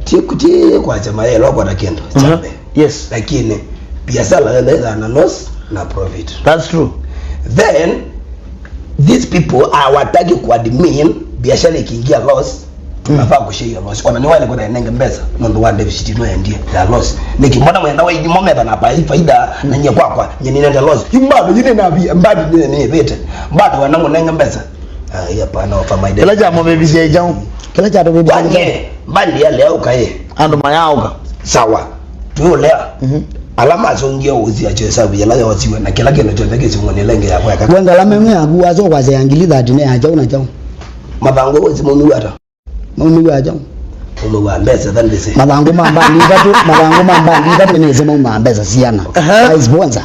Ti ti kwacha maelo kwata kĩndũ Mhm. Kyambe. Yes. Lakini biashara yenda na loss na profit. That's true. Then these people hawataki kuadmin biashara ikiingia loss tunafaa kushare hiyo loss. Ona ni wale kuna nenge mbesa nũndũ wa deficit no endie ya loss. Niki mbona mwenda wa idi mometa na pai faida na nye kwakwa nye nenda loss. Yu bado yine na bi mbadi nene vete. Bado wanangu nenge mbesa. Ah, hii hapana, ofa my dad. Kĩla kyamũvĩvisye kyaũ? Kĩla kyatũvĩvisye kyaũ? Kwani mbandi ya leo kae. Andũ mayaũka. Sawa. Tuulea. Mhm. Ala masongie uzi ya chesa yala yosiwe na kĩla kĩndũ kyonthe kĩsimwe nĩ lenge ya kweka. Wengala meng'e yaku wazo kwa ya ngili thirty ne ya kyaũ na kyaũ? Mabango wezi mumi wata. Mumi wa kyaũ? Mumi wa mbesa thandise. Mabango ma mbandi itatu, mabango ma mbandi itatu nĩ sema ma mbesa siana. Aha. Ai sponsor.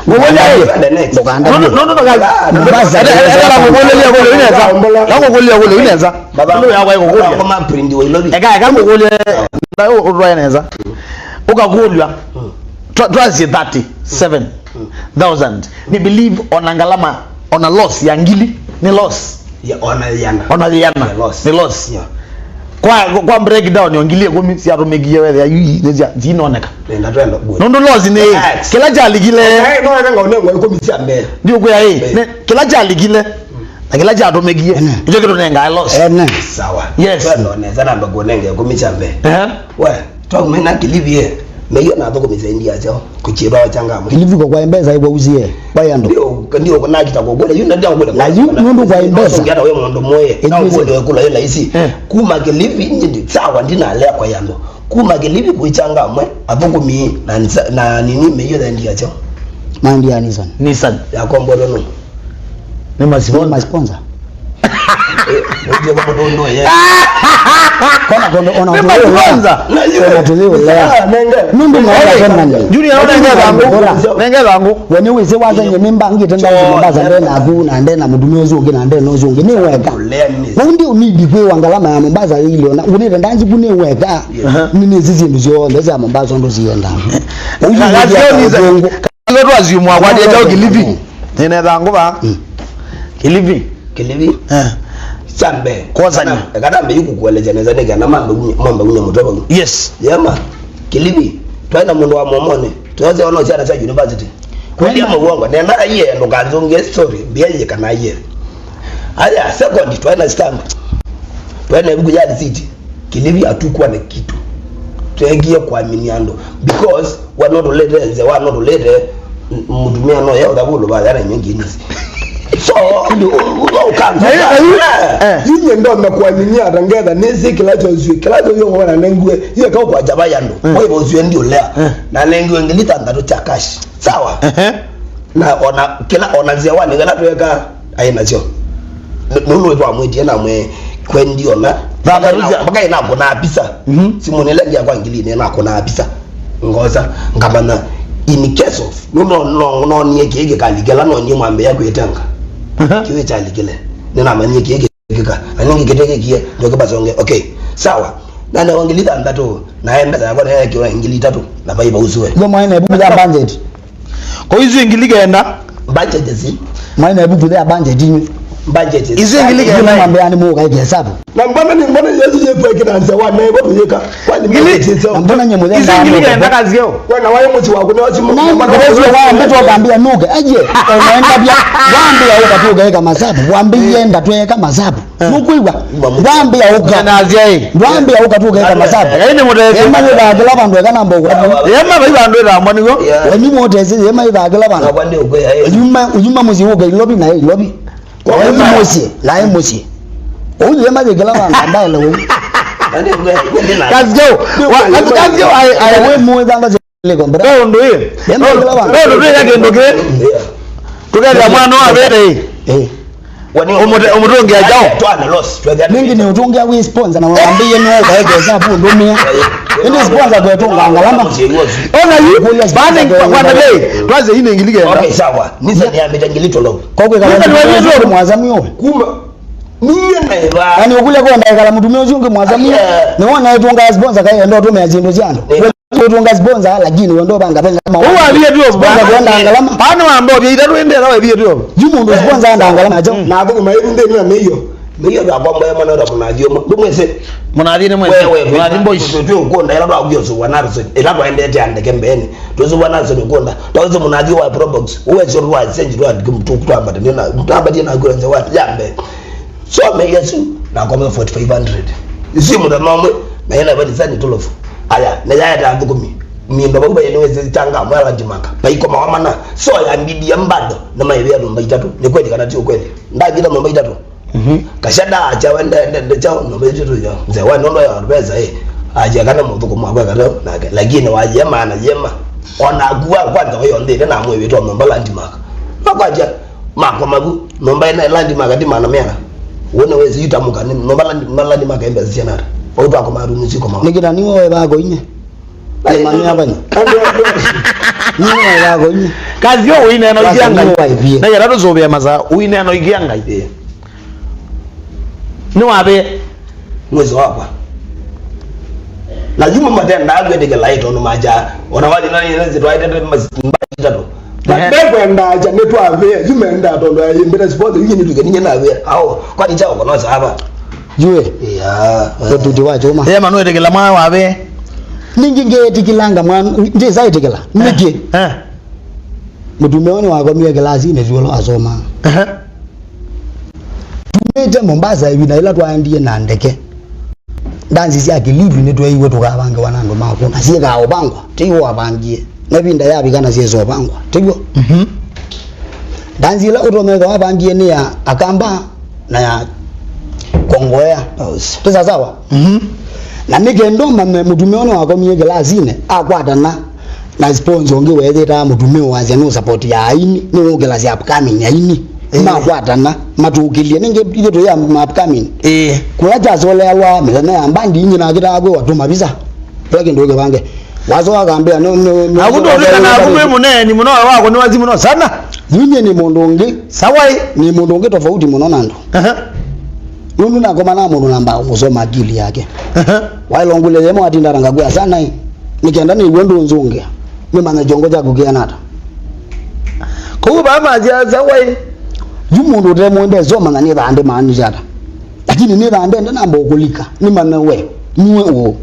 Ngũkũlya ĩ. Ndũkanda. No, no, no, no, guys. Mombasa. Ete, ete, ete, ngũkũlya kũlya ineza. Ngũkũlya kũlya ineza. Baba, ndio yakwa ngũkũlya. Baba, ma print wa ilobi. Eka, eka ngũkũlya. Na ũtwaye neza. Ũkakũlya. Twa- Twasye thirty-seven thousand. Ni believe ona ngalama, ona loss ya ngili, ni loss. Ya ona yana. Ona yana. Ya loss. Ni loss. Yeah. Kwa, kwa breakdown yo ngili ikũmi syatũmĩkie wethĩa yu nĩ sya zinoneka. Nenda twenda bure. Nũndũ loss nĩ Relax. Kĩla kyalikile. Eh, no eka ngaone ngwa ikũmi sya mbele. Ndio kwa hii. Eh. Ne kĩla kyalikile. Na kĩla kyatũmĩkie. Ene. Ndio kitu nenga loss. Ene. Sawa. Yes. Twenda neza namba kuonenge ikũmi sya mbele. Eh. We, twaumena kilivi ye. Meiyo na athũkũmi sendi ya chao, kũchĩtwa Changamwe. Kilifi kwa kwa mbesa ĩkwausie, kwa andũ. Ndio, ndio kunakita kwa kule, yuna ndio kule. Na yu, nundu kwa mbesa. Ngata wewe mũndũ mwe, na Ĩkwĩsĩ. Ũkwende kula ila isi. Eh. Kuma Kilifi, nyindi, sawa, ndinalea kwa andũ. Kuma Kilifi kwĩ Changamwe, athũkũmi, na nsa-, na nini meiyo sendi ya chao. Mandi ya Nissan. Nissan. Ya kombo no. Nĩ masiponsa. Nĩ masiponsa. Eh, ũitie kwa mũndũ ũndũ ye. Kona kondo ona Nĩ tũlĩ ũlea. Masiponsa. Ona tũlĩ ũlea. Ah, nenge. Nũndũ mwana kemani. Junior, ona nenge bangu. Nenge bangu. Wene wĩsĩ waza nye nĩ mbangi tenda Cho, Mombasa nde naku na nde na mũtumia ũcio ũngĩ na nde na ũcio ũngĩ. Nĩ weka. Ũlea nĩ. Nũndũ unidi kwĩ wa ngalama ya Mombasa ile ona. Unenda ndanzi kune weka. Aha. Nini sisi ndio zio ndio za Mombasa ndo zienda. Ũyũ Na ndio lazio ni za- ũzungu. Ĩtho twasumwa kwandĩe kyaũ Kilifi? Nĩnethaa ngũva. Mm. Kilifi. Kilifi. Eh. Kyambe. Kwosania. Kana, kana mbe yukukuelezea neza nĩ kana mambe unye, mambe unye mũtwe vau. Yes. Yema. Kilifi. Twaĩ na mũndũ wa Momone. Twese ona ciana cia university. Kweli ama uongo? Nenda aiye ndũkanzũngie story. Mbia iye kana aiye. Aya, second, twaĩ na stamp. Twaĩ na ibuku ya receipt. Kilifi hatukuwa na kitu. Twekie kuamini andũ. Because wanotulete nze, wanotulete m-, mũtumia no ya ũtavulu vaya na nyingi nisi. So, ndio, u-, u-, ukanza. Eh, eh, eh. Inye ndo na kuaminia hata ngetha nisi kĩla kyosue, kĩla kyosue wana nengue, iye kau kwa jaba ya ndo. Mm. Kwa hivyo usue ndio lea. Mm. Na nengue ngili thanthatũ cha cash. Sawa? Ehe. Na ona kĩla, ona nzĩa wa nĩgetha tweka aĩ nasyo. Nũndũ twamwĩtie na mwe kwendi ona. Thanthatũ cia- mpaka ĩnakũnaa pisa. Mhm. Simũ nĩlengia kwa ngili nĩnakũnaa pisa. Ngosa, ngamanya, in case of, no, no, no, nonie kĩĩ kĩkalikĩla, nonie mwambĩĩa kwĩtenga. Aha. Kĩĩ kyalikĩle. Nĩnamanyie kĩĩ kĩkĩka. Na nĩngĩ kĩtekĩkie, ndoke basonge. Okay, sawa. Na nĩ ngili thanthatũ, na mbesa yakwa nĩyekiwa ngili itatũ, na vai vausue. Yo mwana ebu ya budget. Kwa hizo ngili kenda. Budget zi. Mwana ebu ya budget inyu. Budget zi. Izo ngili kenda. Mwambĩani mũkaike hesabu. Na mbona nĩ mbona Yesu yekwe kĩnanza wa na ĩbo tuyĩka. Kwani ngili. Na mbona nye mũthemba. Izo ngili kenda kazio. Wena wayo mũci waku nĩ waci. Na mbona Yesu wa mbeto kambia nuke. Aje. Onaenda bia. Wambia ukatuka eka masabu. Wambia enda tweka masabu. Eh. Nukwigwa. Ndwambia uka. Ndwambia uka tuke kama saba. Ema nĩ thakila vandu eka namba uka. Ema vai vandu ĩthambwa nĩw'o. Emi motesi ema ĩthakila vandu. Yuma, yuma mũsyĩ uka Ilovi na Ilovi. Ema mũsyĩ, na e mũsyĩ. Ũyu ema yĩkila vandu ambaye leo. Kazi yao. Kazi yao. Ai, ai. Wewe muwe thanga Liko mbra. Ve ũndũ ĩ. Yenda kila vandu. Ve ũndũ twĩka kĩndũ kĩ. Tũkethĩa mwana wa vete ĩ. Eh. Ũmũte-, ũmũtũngĩa kyaũ. Twana loss. Ningi nĩ ũtũngĩa wĩ sponsor na wambĩie nĩ ũkaekeza vundu mia. Ĩndĩ sponsor kwetũnga ngalama. Ona yu, bani kwa ndalei. Twaze ine ngili kenda. Okay, sawa. Nisa ni amita ngili tolo. Kwa kwĩkala. Nisa ni wanyitũ. Mwazamio. Kuma. Niye na ĩva. Yaani ũkũlya kwenda ĩkala mũtumĩa ũsu ũngĩ mwazamia. Yeah. Nĩ wona ĩtũnga sponsor kaĩ enda ũtũmĩa syĩndũ sya andũ. Yeah. Ũtũnga sponsor, lakini wendo banga venga ma. Ũu wavie tu. Sponsor kwenda ngalama. Pani wa mbovya itatu ende ĩla wavie tu. Yu mũndũ sponsor enda ngalama cho. Mm. Na athũkũma ĩvu nthĩnĩ na mĩio. Mĩio ya kwamba ya mwana ũla mũnathi ũmwe. Ndũmwĩsĩ. Mũnathi nĩ mwĩsĩ. Wewe, mũnathi boys. Tũ ũkonda ĩla twakuya ũsu wa Harrison. Ĩla twaendete andeke mbeni. Tũsu wa Harrison ũkonda. Tũsu mũnathi wa Probox. Uwe sio wa senji twa twambata. Ndio na twambatie na kura nze wa yambe. So me Yesu na akome forty-five hundred. Isi mũthenya ũmwe, na yena vani sani tolofu. Aya, na yaya ta thukumi. Mindo baba yenu wezi changa mwa landmark. Paiko mawamana. So ya mbidi ya mbado na maibia nyumba itatu. Ni kweli kana sio kweli? Ndagita nyumba itatu. Mhm. Kashada acha wende ende ende chao nyumba itatu ya. Mzee wa nondo ya pesa eh. Aje kana muthuko mwa kwa karo nake. Lakini waje maana yema. Ona kuwa kwanza wayo ndete na mwe wetu nyumba landmark. Makwaja Makwa maku, nyũmba ĩna landmark ti maana mĩana. Wone wezi itamuka, ni nyũmba land-, ma landmark ĩ mbesa siana ata. Wau twakoma rumu siko mawa. Nikita niwe weba ko inye. Ai, mami hapa ni. Niwe weba ko inye. Kazi yo uine no ikianga. Niwe waibie. Na yara tuzobea maza, uine no ikianga. Eh. Nĩ wabe. Mwezi wakwa. Na yuma matendaa kwĩtĩkĩla ĩ tondũ maja. Ona wathi na nĩ nzĩ twaitete mbaa itatũ. Na ehe, mekwenda aja nĩ twavĩa, yu mendaa tondũ ya mbĩta sponsor, yu nĩ tuke ninye navĩa. Ao, kwani chao kono sava. Yue. Ya. Ũtuti wa chuma. Ema nũĩtĩkĩla mwa wabe. Ningi ngĩtĩkĩlanga mwana, ndĩsa ĩtĩkĩla. Nĩkĩ? Eh. Mũtumĩa ũyũ nĩwakomie kĩlasinĩ vyũ asoma. Ehe. Tumĩte Mombasa ĩvinda ĩla twaendie na ndeke. Ndanzi sya kĩlivi nĩtweeiwe tũkavangĩwa na andũ maku, na syĩkaa ũvangwa, tĩw'o wavangie. Na ĩvinda yavika na syĩsa ũvangwa, tĩw'o? Mhm. Ndanzi ila ũtonya ĩthwa wavangie nĩ ya Akamba na ya Kongoea. Yes. Tĩ sasawa? Mhm. Na nĩ kenda ũmanye mũtumĩa ũno wakomie kĩlasinĩ, akwatana na sponsor ũngĩ weethĩtaa mũtumĩa wasya nũ support ya aini, nĩ ũkĩlasya upcoming aini. Eh. Makwatana, matũkĩlye. Nĩngĩ ithyĩ tũya upcoming. Eh. Kũla kyasolealwa mĩthenya ya mbandi, inyi nakĩtaa kwĩwa tũma visa. Kĩla kĩndũ kĩvange. Wasoka akambĩa, no, no, no, Naku ndũtwĩka naku nĩ mũneeni mũno, wako nĩ wazi mũno sana. Yu nyie nĩ mũndũ ũngĩ. Sawai. Nĩ mũndũ ũngĩ tofauti mũno na andũ. Aha. Nũndũ nakoma na mũndũ namba kũsoma akili yake. Aha. Waĩlongule yemo atinda ngakwĩa sana ĩ. Nĩ kenda nĩw'o ndũnzũngĩa. Nĩmanya kyongo kyaku kĩana ata. Kũu baa masya sawai. Yu mũndũ ũtemwende soma na nĩthaa ndĩmaanisha ata. Lakini nĩthaa ndenda namba ũkũlika. Nĩmanya we. Nue ũũ.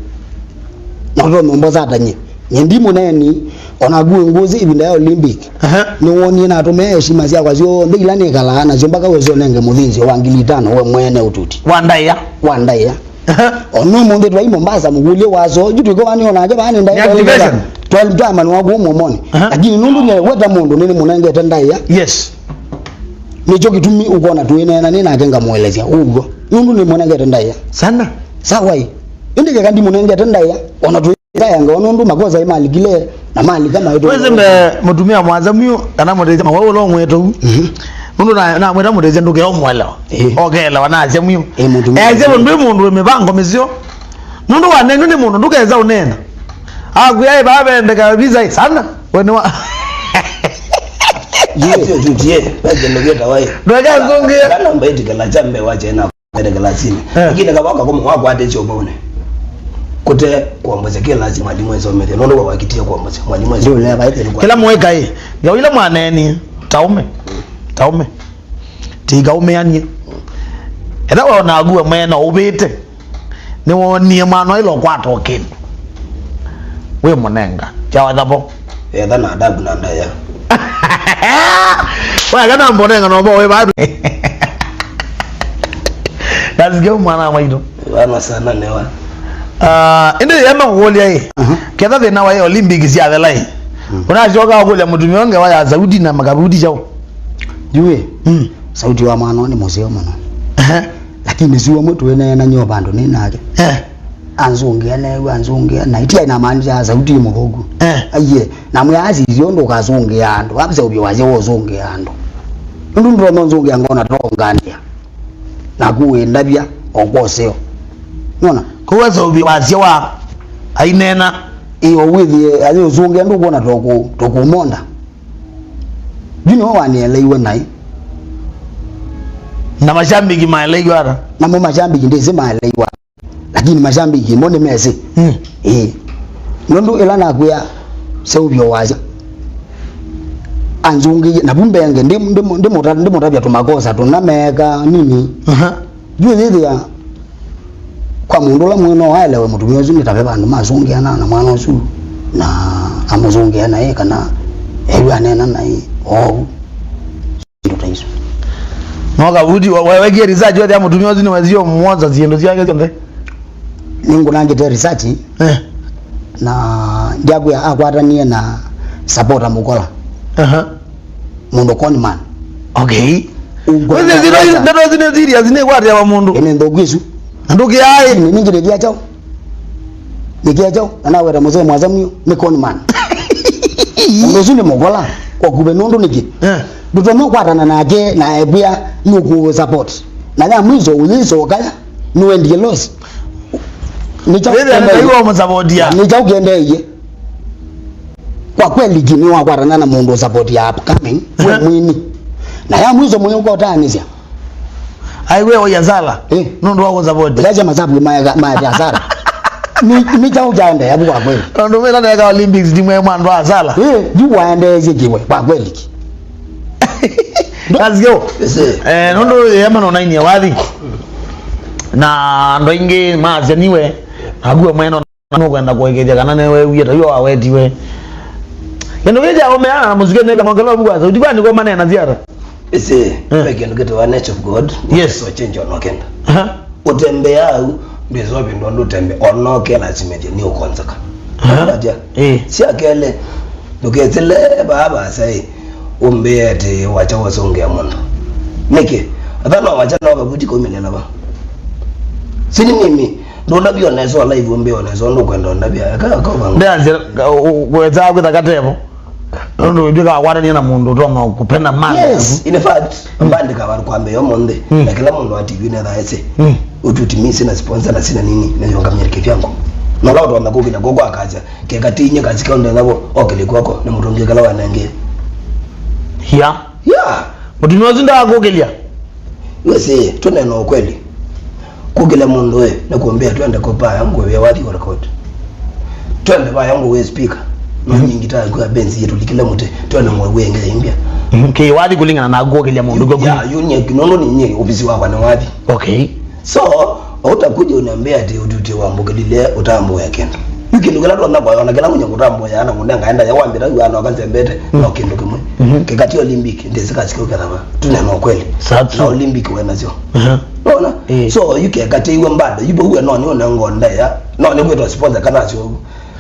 Na ũtonya ũmbosa ata nyie. Nye ndi mũneeni, o naku wĩ ngũsĩ ĩvinda ya Olympic. Aha. Nĩwonie natũmĩa heshima syakwa syonthe ila nĩkalaa nasyo mpaka wĩsĩ ũnenge mũthĩnzĩo wa ngili itano we mwene ũtuti. Wa ndaĩa. Wa ndaĩa. Aha. O no mũnthĩ twai Mombasa mũkũlye waso, yu twĩkĩwa nĩ onake vaa nĩ ndaĩa. Nĩ activation. Twali twamanwa kũu mũmoni. Aha. Lakini nũndũ nye weta mũndũ nĩnĩmũnengete ndaĩa. Yes. Nĩkyo kĩtumi ũkona twĩneena nĩ nake ngamũelesya ũguo. Nũndũ nĩmũnengete ndaĩa. Sana. Sawai. Ĩndĩ keka ndimũnengete ndaĩa, ona twĩ Ndayanga nũndũ makosa ĩ malikile na malika maitũ. Wĩsĩ mbe mũtumĩa mwasa myu kana mũtĩsya mawa ũla ũmwĩtũ. Mhm. Nũndũ na, namwĩta mũtĩsya ndũkeo mwelewa. Eh. Okeelewa nasya myu. Eh, mũtumĩa. Esya mũndũ ĩ mũndũ wĩ mĩvango mĩseo. Nũndũ wanenwe nĩ mũndũ ndũkesa ũneena. Akwĩa ĩ vaa vendeka visa ĩ sana. We nĩ wa. Ndiye, ndiye, ndiye. Ndweka nzũngĩa. Kana mbaiti kala chambe wache na Ende kĩlasinĩ. Eh. Lakini kavaka kũmwe wakwatĩtye ũvaũnĩ. Kũte kũombosya kĩlasi mwalimũ esomethya. Nũndũ wawakitie kũombosya mwalimũ esomethya. Kĩla mwĩka ĩ, ngewa ila mwaneenie, taume. Taume. Tikaũmĩanie. Etha we onaku we mwene ũvĩte. Nĩwonie mwana ĩla ũkwata o kĩndũ. Wĩ mũnenga. Kyawa thavo. Etha na adabu na ndaya. Waya kana mbonenga no bo we bado. That's good mwana wa maitũ. Wana sana newa. Ah, ĩndĩ yamba kũkũlya ĩ. Mhm. Ketha thĩna wa Olympics ya thela ĩ. Mm. Ũnasyoka kũkũlya mũtumĩa ũngĩ wa ya sauti na makabuti chao. Jue. Mm. Sauti wa mwana nĩ mũseo mũno. Ehe. Lakini si wamwe twĩneena nyoo vandũ nĩ nake. Eh. Anzũngĩa neew'a, anzũngĩa, na ĩtia inamaanisha sauti ĩ mũthũku. Eh. Aiye, namwĩa asisye ũndũ ũkasũngĩa andũ, vapsa ũvyo wasya wosũngĩa andũ. Nũndũ ndũtonya ũnzũngĩa ngona tongania. Naku wĩndavya o kwa ũseo. Nona? Kũu asa ũvyo wasya wa aineena. Ĩĩ, o wĩthĩe, athi ũsũngĩa ndũkwona tokũ-, tũkũmonda. Yu nĩwe wanieleeiwe naĩ. Na mashambiki maeleeiwe ata? Namo mashambiki ndĩsĩ maeleeiwe ata. Lakini mashambiki mo nĩmesĩ. Mm. Ĩĩ. Nũndũ ĩla nakwĩa seũvyo wasya. Anzũngĩie, na vu mbenge, ndi-, ndi-, ndĩmũta-, ndĩmũtavya tũmakosa tũna meeka nini. Aha. Yu yĩthĩa kwa mũndũ ũla mwene no aelewe mũtumĩa ũsu nĩ ta ve vandũ masũngĩana na mwana ũsu, na amũsũngĩa naĩ kana ew'a aneena naĩ oou. Indo ta isu. No Kavuti, wa-, wa-, wekie research wethĩa mũtumĩa ũsu nĩwesio mwosa syĩndũ syake syonthe? Nĩngũnangĩte research. Eh. Na ndyakwĩa akwatanie na supporter mũkola. Aha. Mũndũ con man. Okay. Ũngwa. Wĩthĩ ndeto ici nĩ serious, nĩ kwatĩa wa mũndũ. Ene ndogu isu. Andũ kĩaĩ. Nĩ ningĩ nĩ chao. Nĩ kĩa chao, na naweta mũzee mwasa mio, nĩ con man. Mũndũ ũsu nĩ mũkola, kwa kuve nũndũ nĩkĩ. Eh. Ndũtonya kwatana nake na ekwĩa nũkũ support. Na ya mwiso ũyĩso kaya, nũendie loss. Nĩ chao. Wĩthĩa nĩ ũkendeie. Ngai wa mũsupportia. Nĩ chao ũkendeie. Kwa kweli ki nĩwakwatana na mũndũ support ya upcoming, we mwini. Na ya mwiso mwenye ũkotaanĩsya. Ai we oya sala. Eh. Nũndũ wa kũsupport. Ndĩkasya masabu maeka, maeka hasara. Ni, ni chao kyaendeea vu kwa kweli. Tondũ mĩla neka Olympics ndimwe mwandu wa sala. Eh, yu waendeesye kiwe kwa kweli ki. That's go. Eh, nũndũ yema no nainie wathi. Na andũ aingĩ maasya niwe. Nakuo mwene na nũkwenda kũĩkĩĩthya kana nĩweewie ta w'o wawetiwe. Kĩndũ kĩĩ kya ũmea na mũsuke nĩ kamongelo vuku wa sauti, kwa nĩko manena ziara. Ĩsĩ, eh, ve kĩndũ kĩtawa nature of God. Yes. So change onokenda. Aha. Ũtembea au, Ndwĩsovindwa ndũtembe, ona ũkela simethya nĩ ũkonzeka. Aha. Atia? Eh. Sya kelĩ, ndũkesĩle vaa vaasa ĩ, ũmbĩe atĩ wakya wasũngĩa mũndũ. Nĩkĩ? Atha no wakya no kavuti kaumĩlĩla va. Sini mimi, ndũndavya onesa live, ũmbĩe onesa ũndũ ũkwenda ũndavya. Aka, aka ũvanga. Ndanzĩra, wetsaa kwĩtha katevo. Nũndũ ũitw'ĩka wakwatanie na mũndũ ũtonya kũpenda mali. Yes, in fact, mbandĩka vandũ kwambĩĩa ũmũnthĩ, mm, na kĩla mũndũ wa T V netha ese, mm, ũtuti misi na sponsor na sina nini, nĩyongamia kĩvyango. Na ũla ũtonya kũkĩlya kw'oko akasya, keka ti inyie kasi kaũndũ navo, okĩlĩ kw'oko, nĩ mũtũngĩe kala wanengie. Ya. Ya. Mũtumĩa ũsu ndaakũkĩlya. Wĩsĩ, tũneena ũkweli. Kũkĩlya mũndũ ĩ, nĩ kũmbĩa twende kũ vaya ngũvĩa wathi wa record. Twende vaya ngũvĩa speaker. No, mhm, nyingi ta kwa benzi yetu likile mũtĩ, twende ngũvĩa ĩngĩ ya imbya. Mhm. Kĩ wathi kũlingana na kũkĩlya mũndũ kwa. Ya, yu nye, nũndũ nĩ nye, ofisi wakwa nĩ wathi. Okay. So, ũtakuja ũnambĩa atĩ ũtuti wa mbũkĩlile ũtambũĩa kĩndũ. Yu kĩndũ kĩla twana kwa ona kĩla mũnya kũtambũĩa na kũnenga enda ya wambĩra yu ana wakazembete, mm, no kĩndũ kĩmwe. Mhm. Kĩkati Olympic, ndĩsĩ kasikio kethava. Tũneena ũkweli. That's true. Na Olympic wĩ nasyo. Aha. Ona? Eh. So, yu kekatĩiwe mbado, yu bau we no nĩ ũnengo ndaya. No nĩ kwĩtwa sponsor kana sio.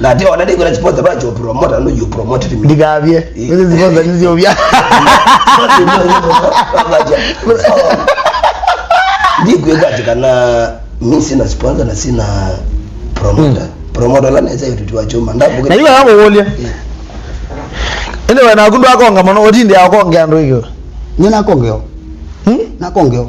Na ati ona nĩ kwĩla sponsor ba cho promoter, no you promoted me. Ndikavye. Eh. Hizi sponsor nĩ sio vya. So, ndikwĩka ati kana mi sina sponsor na sina promoter. Mm. Promoter la nesa yu tutiwa chuma. Ndabu. Na iwe hapo wolia. Eh. Ende wana kundu akonga mano otinde akonga ndo hiyo. Nyie nakongeo. Hmm? Nakongeo.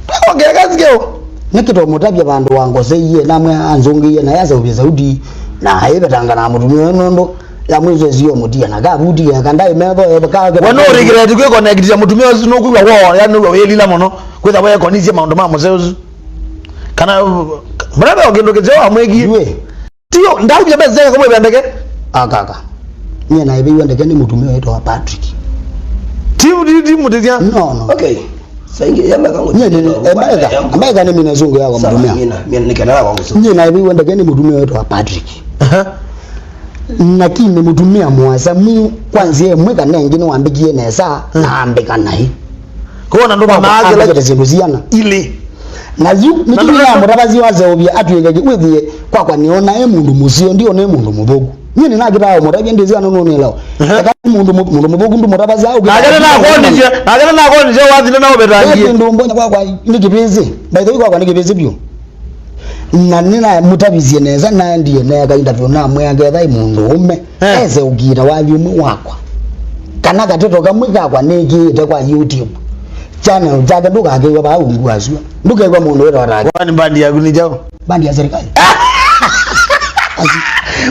Nakongea kazi keo. Nĩkĩ tũmũtavya vandũ wangoseiye, namwe anzũngĩie, na yaseũvye sauti, na aivetanga na mũtumĩa ũyũ nũndũ ya mwĩsĩ sio mũtia, na kavuti ya kandai metho, eka. We no regret kwĩ connect ya mũtumĩa ũsu, nũkwĩw'a wo, yani nĩwe wĩlila mũno, kwĩtha we konisye maũndũ ma mũseo ũsu. Kana, mwana kĩndũ kĩseo amwĩkie. Yue. Tio, ndaũvya mbesa eka kũmwĩvĩa ndeke. Akaka. Nyie naĩvĩiwe ndeke nĩ mũtumĩa wĩtawa Patrick. Ti, ti, ti mũtĩthya. No, no. Okay. Saingi ya meka. Nyie nĩ, eh, meka, meka nĩ mina zungu yako. Sawa, mũtumĩa. Mina, mina nĩ kana wangu. Nyie naĩvĩiwe ndeke nĩ mũtumĩa wĩtawa Patrick. Aha. Lakini mũtumĩa mũasa mu kwanzia ĩmwe kana ĩngĩ nĩwambĩkie nesa, mm, na ambĩka naĩ. Kwona ndũma maakĩla ambĩkĩte syĩndũ siana. Ilĩ. Na yu, nĩkĩ nĩnamũtavasya waseũvye atwĩke kĩ-, wĩthĩe kwakwa nĩona e mũndũ mũseo, ndiona e mũndũ mũthũku. Nyie nĩnakĩtaa ũmũtavya ndĩsĩ ana nũnĩlawa. Ehe. Eka nĩ mũndũ mũ-, mũndũ mũthũku ndũmũtavasya ũkĩta. Nake nĩnakonisye, nake nĩnakonisye wathi nĩnaũvetangie. Kĩndũ mbonya kwakwa nĩ kĩvĩsĩ. By the way, kwakwa nĩ kĩvĩsĩ vyũ. Na nĩnamũtavisye nesa, naendie neeka interview, namwĩa ngetha ĩ mũndũ ũme, eh, ese ũkita wathi ũmwe wakwa. Kana kateto kamwe kakwa nĩkĩĩte kwa YouTube. Channel chake ndũkakĩw'a vaa ungu asua. Ndũkew'a mũndũ wĩtawa Raki. Kwani mbandi yaku nĩ kyaũ? Mbandi ya serikali.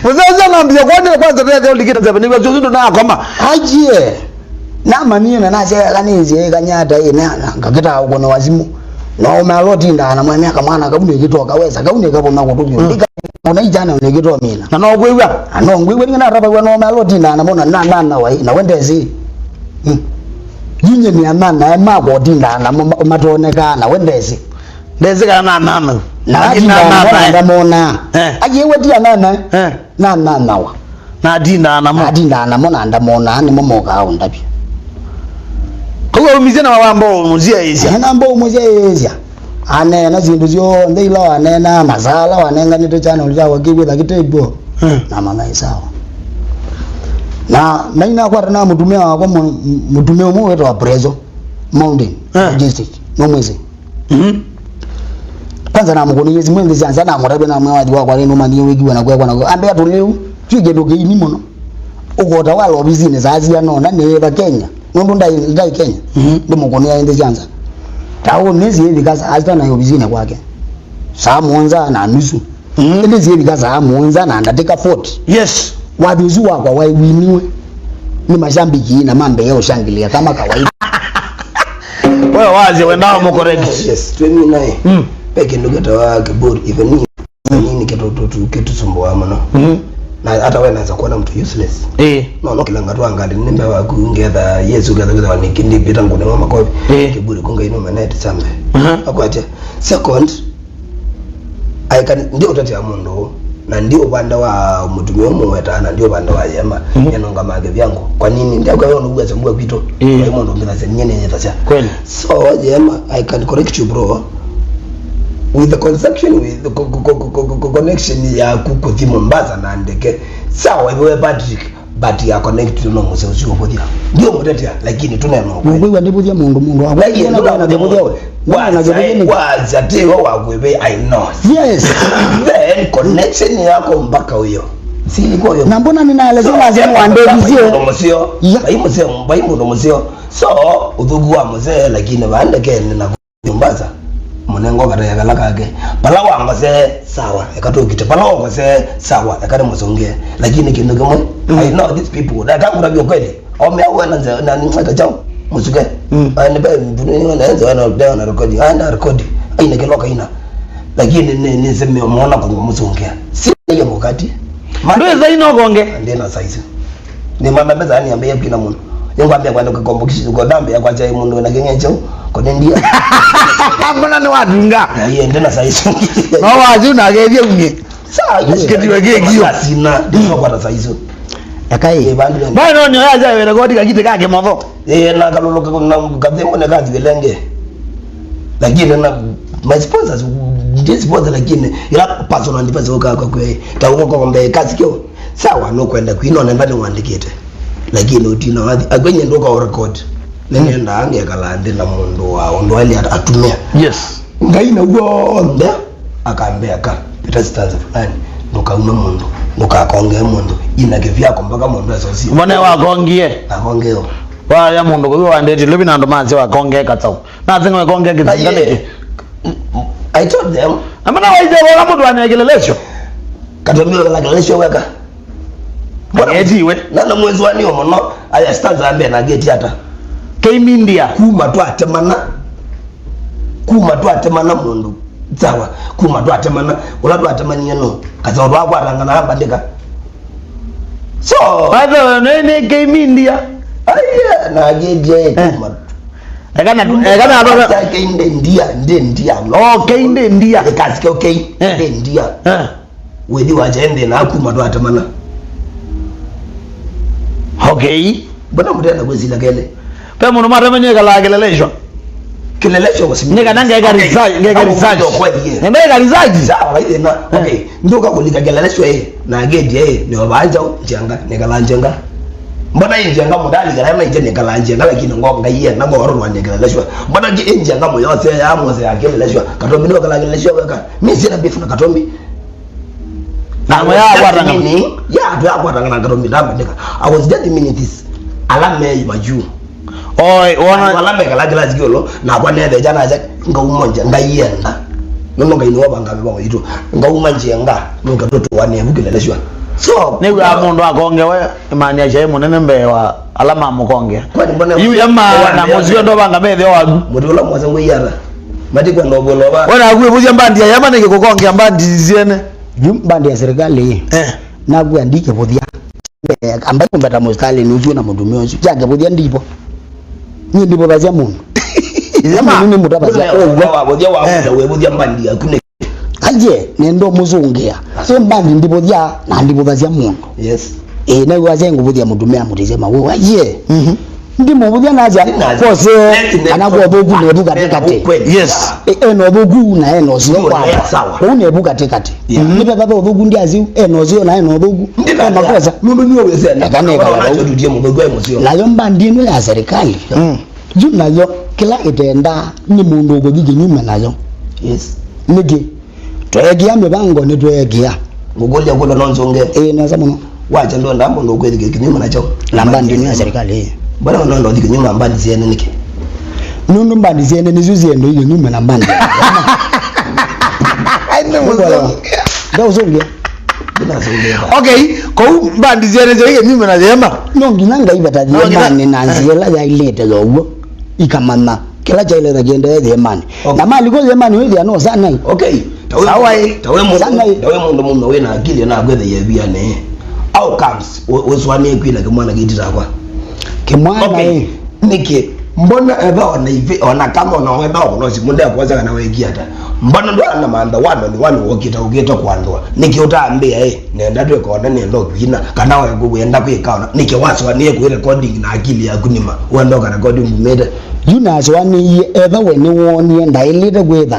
Mũsese nambia kwani kwanza tete ulikita nzebe nĩw'a sio ndũ nakoma. Ajie. Namanyie na nasyakanĩsye ĩkanyata ĩ na ngakĩtaa ũkũnĩ wa simũ. No ũme alotindaa na mwana kamwana kau nĩkĩtoka wesa kau nĩkavona kũtũvyo. Mm. Ndika ona ijana nĩkĩtomina. Na no kwĩw'a? Na no ngwĩw'a nĩ natavaw'a no ũme alotindaa na mwana na nana wai na wendesi. Mm. Yinye nĩ anana makwa ũtindaa na mo ma-, matonekaa na wendesi. Ndesĩ kana nanana. Na atindaa namo na ndamona. Eh. Ajiĩwe ti anana. Eh. Na nanawa. Na atindaa namo. Na atindaa namo na ndamona, nĩmo mokaa ũndavya. Kau aumisye na wamba ũmũsyaĩĩsya. Eh, namba ũmũsyaĩĩsya. Aneena syĩndũ syonthe ila waneena, masala wanenganĩte channel yakwa kĩw'ĩtha kĩtembyo. Eh. Na mama ĩ sawa. Na nainakwata na mũtumĩa wakwa mũ-, mũtumĩa ũmwe wĩtawa Prezo Mountain, eh, Logistic. Nũmwĩsĩ? Mhm. Kwanza namũkũnĩie simũ nthĩ sya nza, namũtavya namwĩa wathi wakwa nĩ nũmanyie wĩkiwa na kwekwa na kwekwa. Ambĩa tũlĩu, twĩ kĩndũ kĩini mũno. Ũkota wala ovisinĩ saa siana ũna nĩĩva Kenya. Nũndũ ndai, ndai Kenya. Mhm. Ndĩmũkũnĩa nthĩ sya nza. Taũnĩ syĩvika saa sita na ovisinĩ kwake. Saa mũonza na nusu. Mhm. Ĩndĩ syĩvika saa mũonza na ndatĩka forty. Yes. Wathi ũsu wakwa waĩwiniwe nĩ mashambiki na mambĩĩa ũshangĩlĩa kama kawaida. Wewe wazi wendao mu correct. Yes, twĩmina ĩ. Mm. Ve kĩndũ kĩtawa kĩburi, even nini kĩtũsumbũa mũno. Mm. Na hata wewe naweza kuona mtu useless. Eh. No, no kila ngatu angali nimbe waku ngetha Yesu ketha ketha ni kindi bita ngune wa makovi. Eh. Kĩburi kunga ino maneti sambe. Aha. Akwatya. Second, I can, ndi ũtetea mũndũ, na ndi ũvande wa mũtumĩa ũmwe wetaa, na ndi ũvande wa Yema, mhm, nĩnũngamaa kĩvyangu. Kwa nini? Ndiakwĩa ũnũw'asya mbua kwitũ, ĩĩ, vai mũndũ ũmbĩthasya, nyie nĩnyĩthasya. Kweli. So, Yema, I can correct you, bro. With the connection, with the co- co- co- co- co- co- connection yaku kũthi Mombasa na ndeke. Sawa, iwe Patrick, but ya connect no mũseo ũcio ũvũthya. Ndio mũtetea, lakini tuneno. Nũkwĩw'a ndĩvũthya mũndũ, mũndũ wa Lakini kwĩw'a ndũnavũthya mũndũ. Wacha, wacha, tĩwe wakwĩve, I know. Yes. Then connection yako mpaka huyo. Si ilikuwa huyo. Na mbona ninaelezea lazima wandelizie. Mũndũ mũseo. Yeah. Bai mũseo, bai mũndũ mũseo. So, ũthũku wa mũseo, lakini vandekene na Mombasa, mũnengo kataya kala kake. Pala wangose, sawa, eka tũkite. Pala wangose, sawa, eka nĩmũsũngĩe. Lakini kĩndũ kĩmwe, mm, I know these people. Nataka kũtavya kweli. Ome au na nze na ning'ata chao. Mũsuke. Mm. Ah, nipe mbuni na nze wana ndio na rekodi. Anda rekodi. Aina kĩloka ina. Lakini ni ni sema muona kwa msũngĩa. Si ile wakati. Ndwĩ thaino konge. Ndina size. Nĩ mama meza ni ambe yapina mũno. Nĩngwambia kwenda kwa competition kwa dhambi ya kwacha mũndũ na kĩng'e chao. Konendia. Mbona nĩ watunga? Na yeye ndina size. No wazi na gethia unye. Sawa, kĩtiwe kĩkio. Sina, ndĩsokwa na saizo. Ekai. Ĩ, vandũ vya- Bwana, no nyoya aja wĩra koti kakiti kake motho. Ĩ, na kalolo kako na kathembo na kathi velenge. Lakini na my sponsors, ndi sponsor, lakini ila personal advice kwa kwa kwa. Ta uko kwa mbe kazi kio. Sawa, no kwenda kwino nenda nĩ wandikite. Lakini utina wathi. Akwenye ndoka o record. Nĩnendaa ngekala nthĩ na mũndũ wa ũndũ aĩle at- atumĩa. Yes. Ngai na w'onthe akambĩa ka, "Pita stanza fulani, ndũkaume mũndũ, ndũkakongee mũndũ, ina kĩvyako mpaka mũndũ asosie." Mone wakongie. Nakongeo. Waya mũndũ kũu wandĩtie lũvi na andũ masya wakongee katau. Nathing'e wakongee kĩthinga nĩkĩ? I told them. Amana waithe wala mũndũ anekĩlelesyo. Katomio la kalesyo weka. Mbona etiwe? Na na mwezi wa nio mũno, aya stanza ambe na geti ata. Keimindia. Kuma twatemana. Kuma twatemana mũndũ. Sawa. Kuma twatemana. Ũla twatemanie no. Kathoro akwatangana ambandĩka. So. Father, no nĩ keimindia. Aya, na geti ya kuma. Eka na, eka na, eka na, keinde ndia, ndi ndia. Oh, keinde ndia. Eka sikio kei, eh, ndi ndia. Eh. Wĩthi wa kyaĩ nthĩna kuma twatemana. Okay. Mbona mũtenda kwĩsila kelĩ? Pe mũndũ mwatemanie kalaa kĩlelesyo. Kĩlelesyo was nĩ kana ngeka research, ngeka research. Nenda ngeka research. Sawa, ithĩna. Eh. Okay. Nduka kũlika kĩlelesyo ĩ, na ngeti ĩ, nĩ ovanja njenga, nĩ kala njenga. Mbona ĩ njenga mũdali kana na nje nĩ kala njenga, lakini ngo ngai ĩ, na ngoro rwa nĩ kĩlelesyo. Mbona nje ĩ njenga mũyose ya mose ya kĩlelesyo. Katombi nĩ kala kĩlelesyo weka. Mimi sina beef na Katombi. Na mwe ya kwatanga. Meaning, ya, tu ya kwatanga na Katombi ndambandĩka. I was just meaning this. Ala me majuu. Oi, wona. Ala me kala kila sikio lo, na kwa nethe jana aja ngauma nje, ngaienda. Nono ngai no banga baba waitu. Ngauma nje nga, no katoto wa ne bukile leshwa. So, nĩ wa mũndũ akongewe, imani ya chai mũnene mbee wa ala mamũkongea. Kwani mbona yu yama na mũsio ndo banga methe waku. Mũndũ ũla mwasa ngũiara. Mati kwa no bolo ba. Wena akwĩvũthya mbandi ya yama nĩkĩ kũkongea mbandi syene? Yu mbandi ya serikali. Eh. Nakwĩa ndikĩvũthya. Eh, amba kumbata mũstali nuthu na mũndũ mwe ũcio. Yakĩvũthya ndipo. Ni ndipo bazia mũndũ. Yama. Ni mũtavazia. Ũvũthya wa, eh, mũndũ wĩvũthya mbandi yaku nĩ Aje, nendo mũsũngĩa. Ĩ mbandi ndivũthya na ndivũthasya mũndũ. Yes. Ĩ, na wĩwasya ngũvũthya mũtumĩa mũtĩsya mawĩwa. Aje. Mhm. Ndimũvũthya nasya, kose, kana kwa ũthũku na evu katĩkatĩ. Yes. Ĩ, ena ũthũku na ena ũseo kwakwa. Sawa. Ũu na evu katĩkatĩ. Yeah. Nĩ veva ve ũthũku ndiasyu, ena ũseo na ena ũthũku. Ena makosa. Nũndũ nĩwe wĩsene. Eka nĩka. Nayo mbandi ĩno ya serikali. Mm. Yu nayo, kĩla ĩtendaa nĩ mũndũ ũkũthi kĩnyume nayo. Yes. Nĩkĩ? Tweekĩa mĩvango nĩtweekĩa. Ngũkũlya kũlwa no nzũnge. Ĩĩ, nesa mũno. Wacha ndondaa mũndũ ũkwĩthikĩa kĩnyume nakyo. Na mbandi ĩno ya serikali, ĩĩ. Mbona ndondaa ũthi kĩnyume na mbandi syene nĩkĩ? Nũndũ mbandi syene nĩsyo syendoi kĩnyume na mbandi. Ai, nĩ mũthũnge. Ndaũsũngĩa. Ndinasũngĩa. Okay, kũu mbandi syene syai kĩnyume na yema. No nginya Ngai vata. No nginya. Yemani na nzĩa ĩla yailĩte yo ũguo. Ikamanya kĩla kyaĩle na kĩendeee yĩemanĩ. Okay. Na maliko yĩemanĩ wĩthĩa no sanai. Okay. Sawa, ĩ. Ta wĩ mũndũ, ta wĩ mũndũ mũno wĩ na akili na kwĩthĩa ĩvianĩ. How comes wĩsũanĩe kwina kĩmwana kĩtitakwa? Kĩmwana, okay, ĩ. Nĩkĩ? Mbona eva ona ivi, ona kama ona wenda okonosi, mũndũ akwasa kana wekia ata? Mbona ndwana mantha one on one wokita ũkĩte kwandũa? Nĩkĩ ũtambĩa, ĩ? Nenda twĩkone nenda ũkwina, kana wenda kwĩka ona. Nĩkĩ wasũanĩe kwĩ recording na akili yaku nima? Wenda ũka recording umĩte. Yu nasũanĩie, eva we nĩwoonie ndaĩlĩte kwĩtha.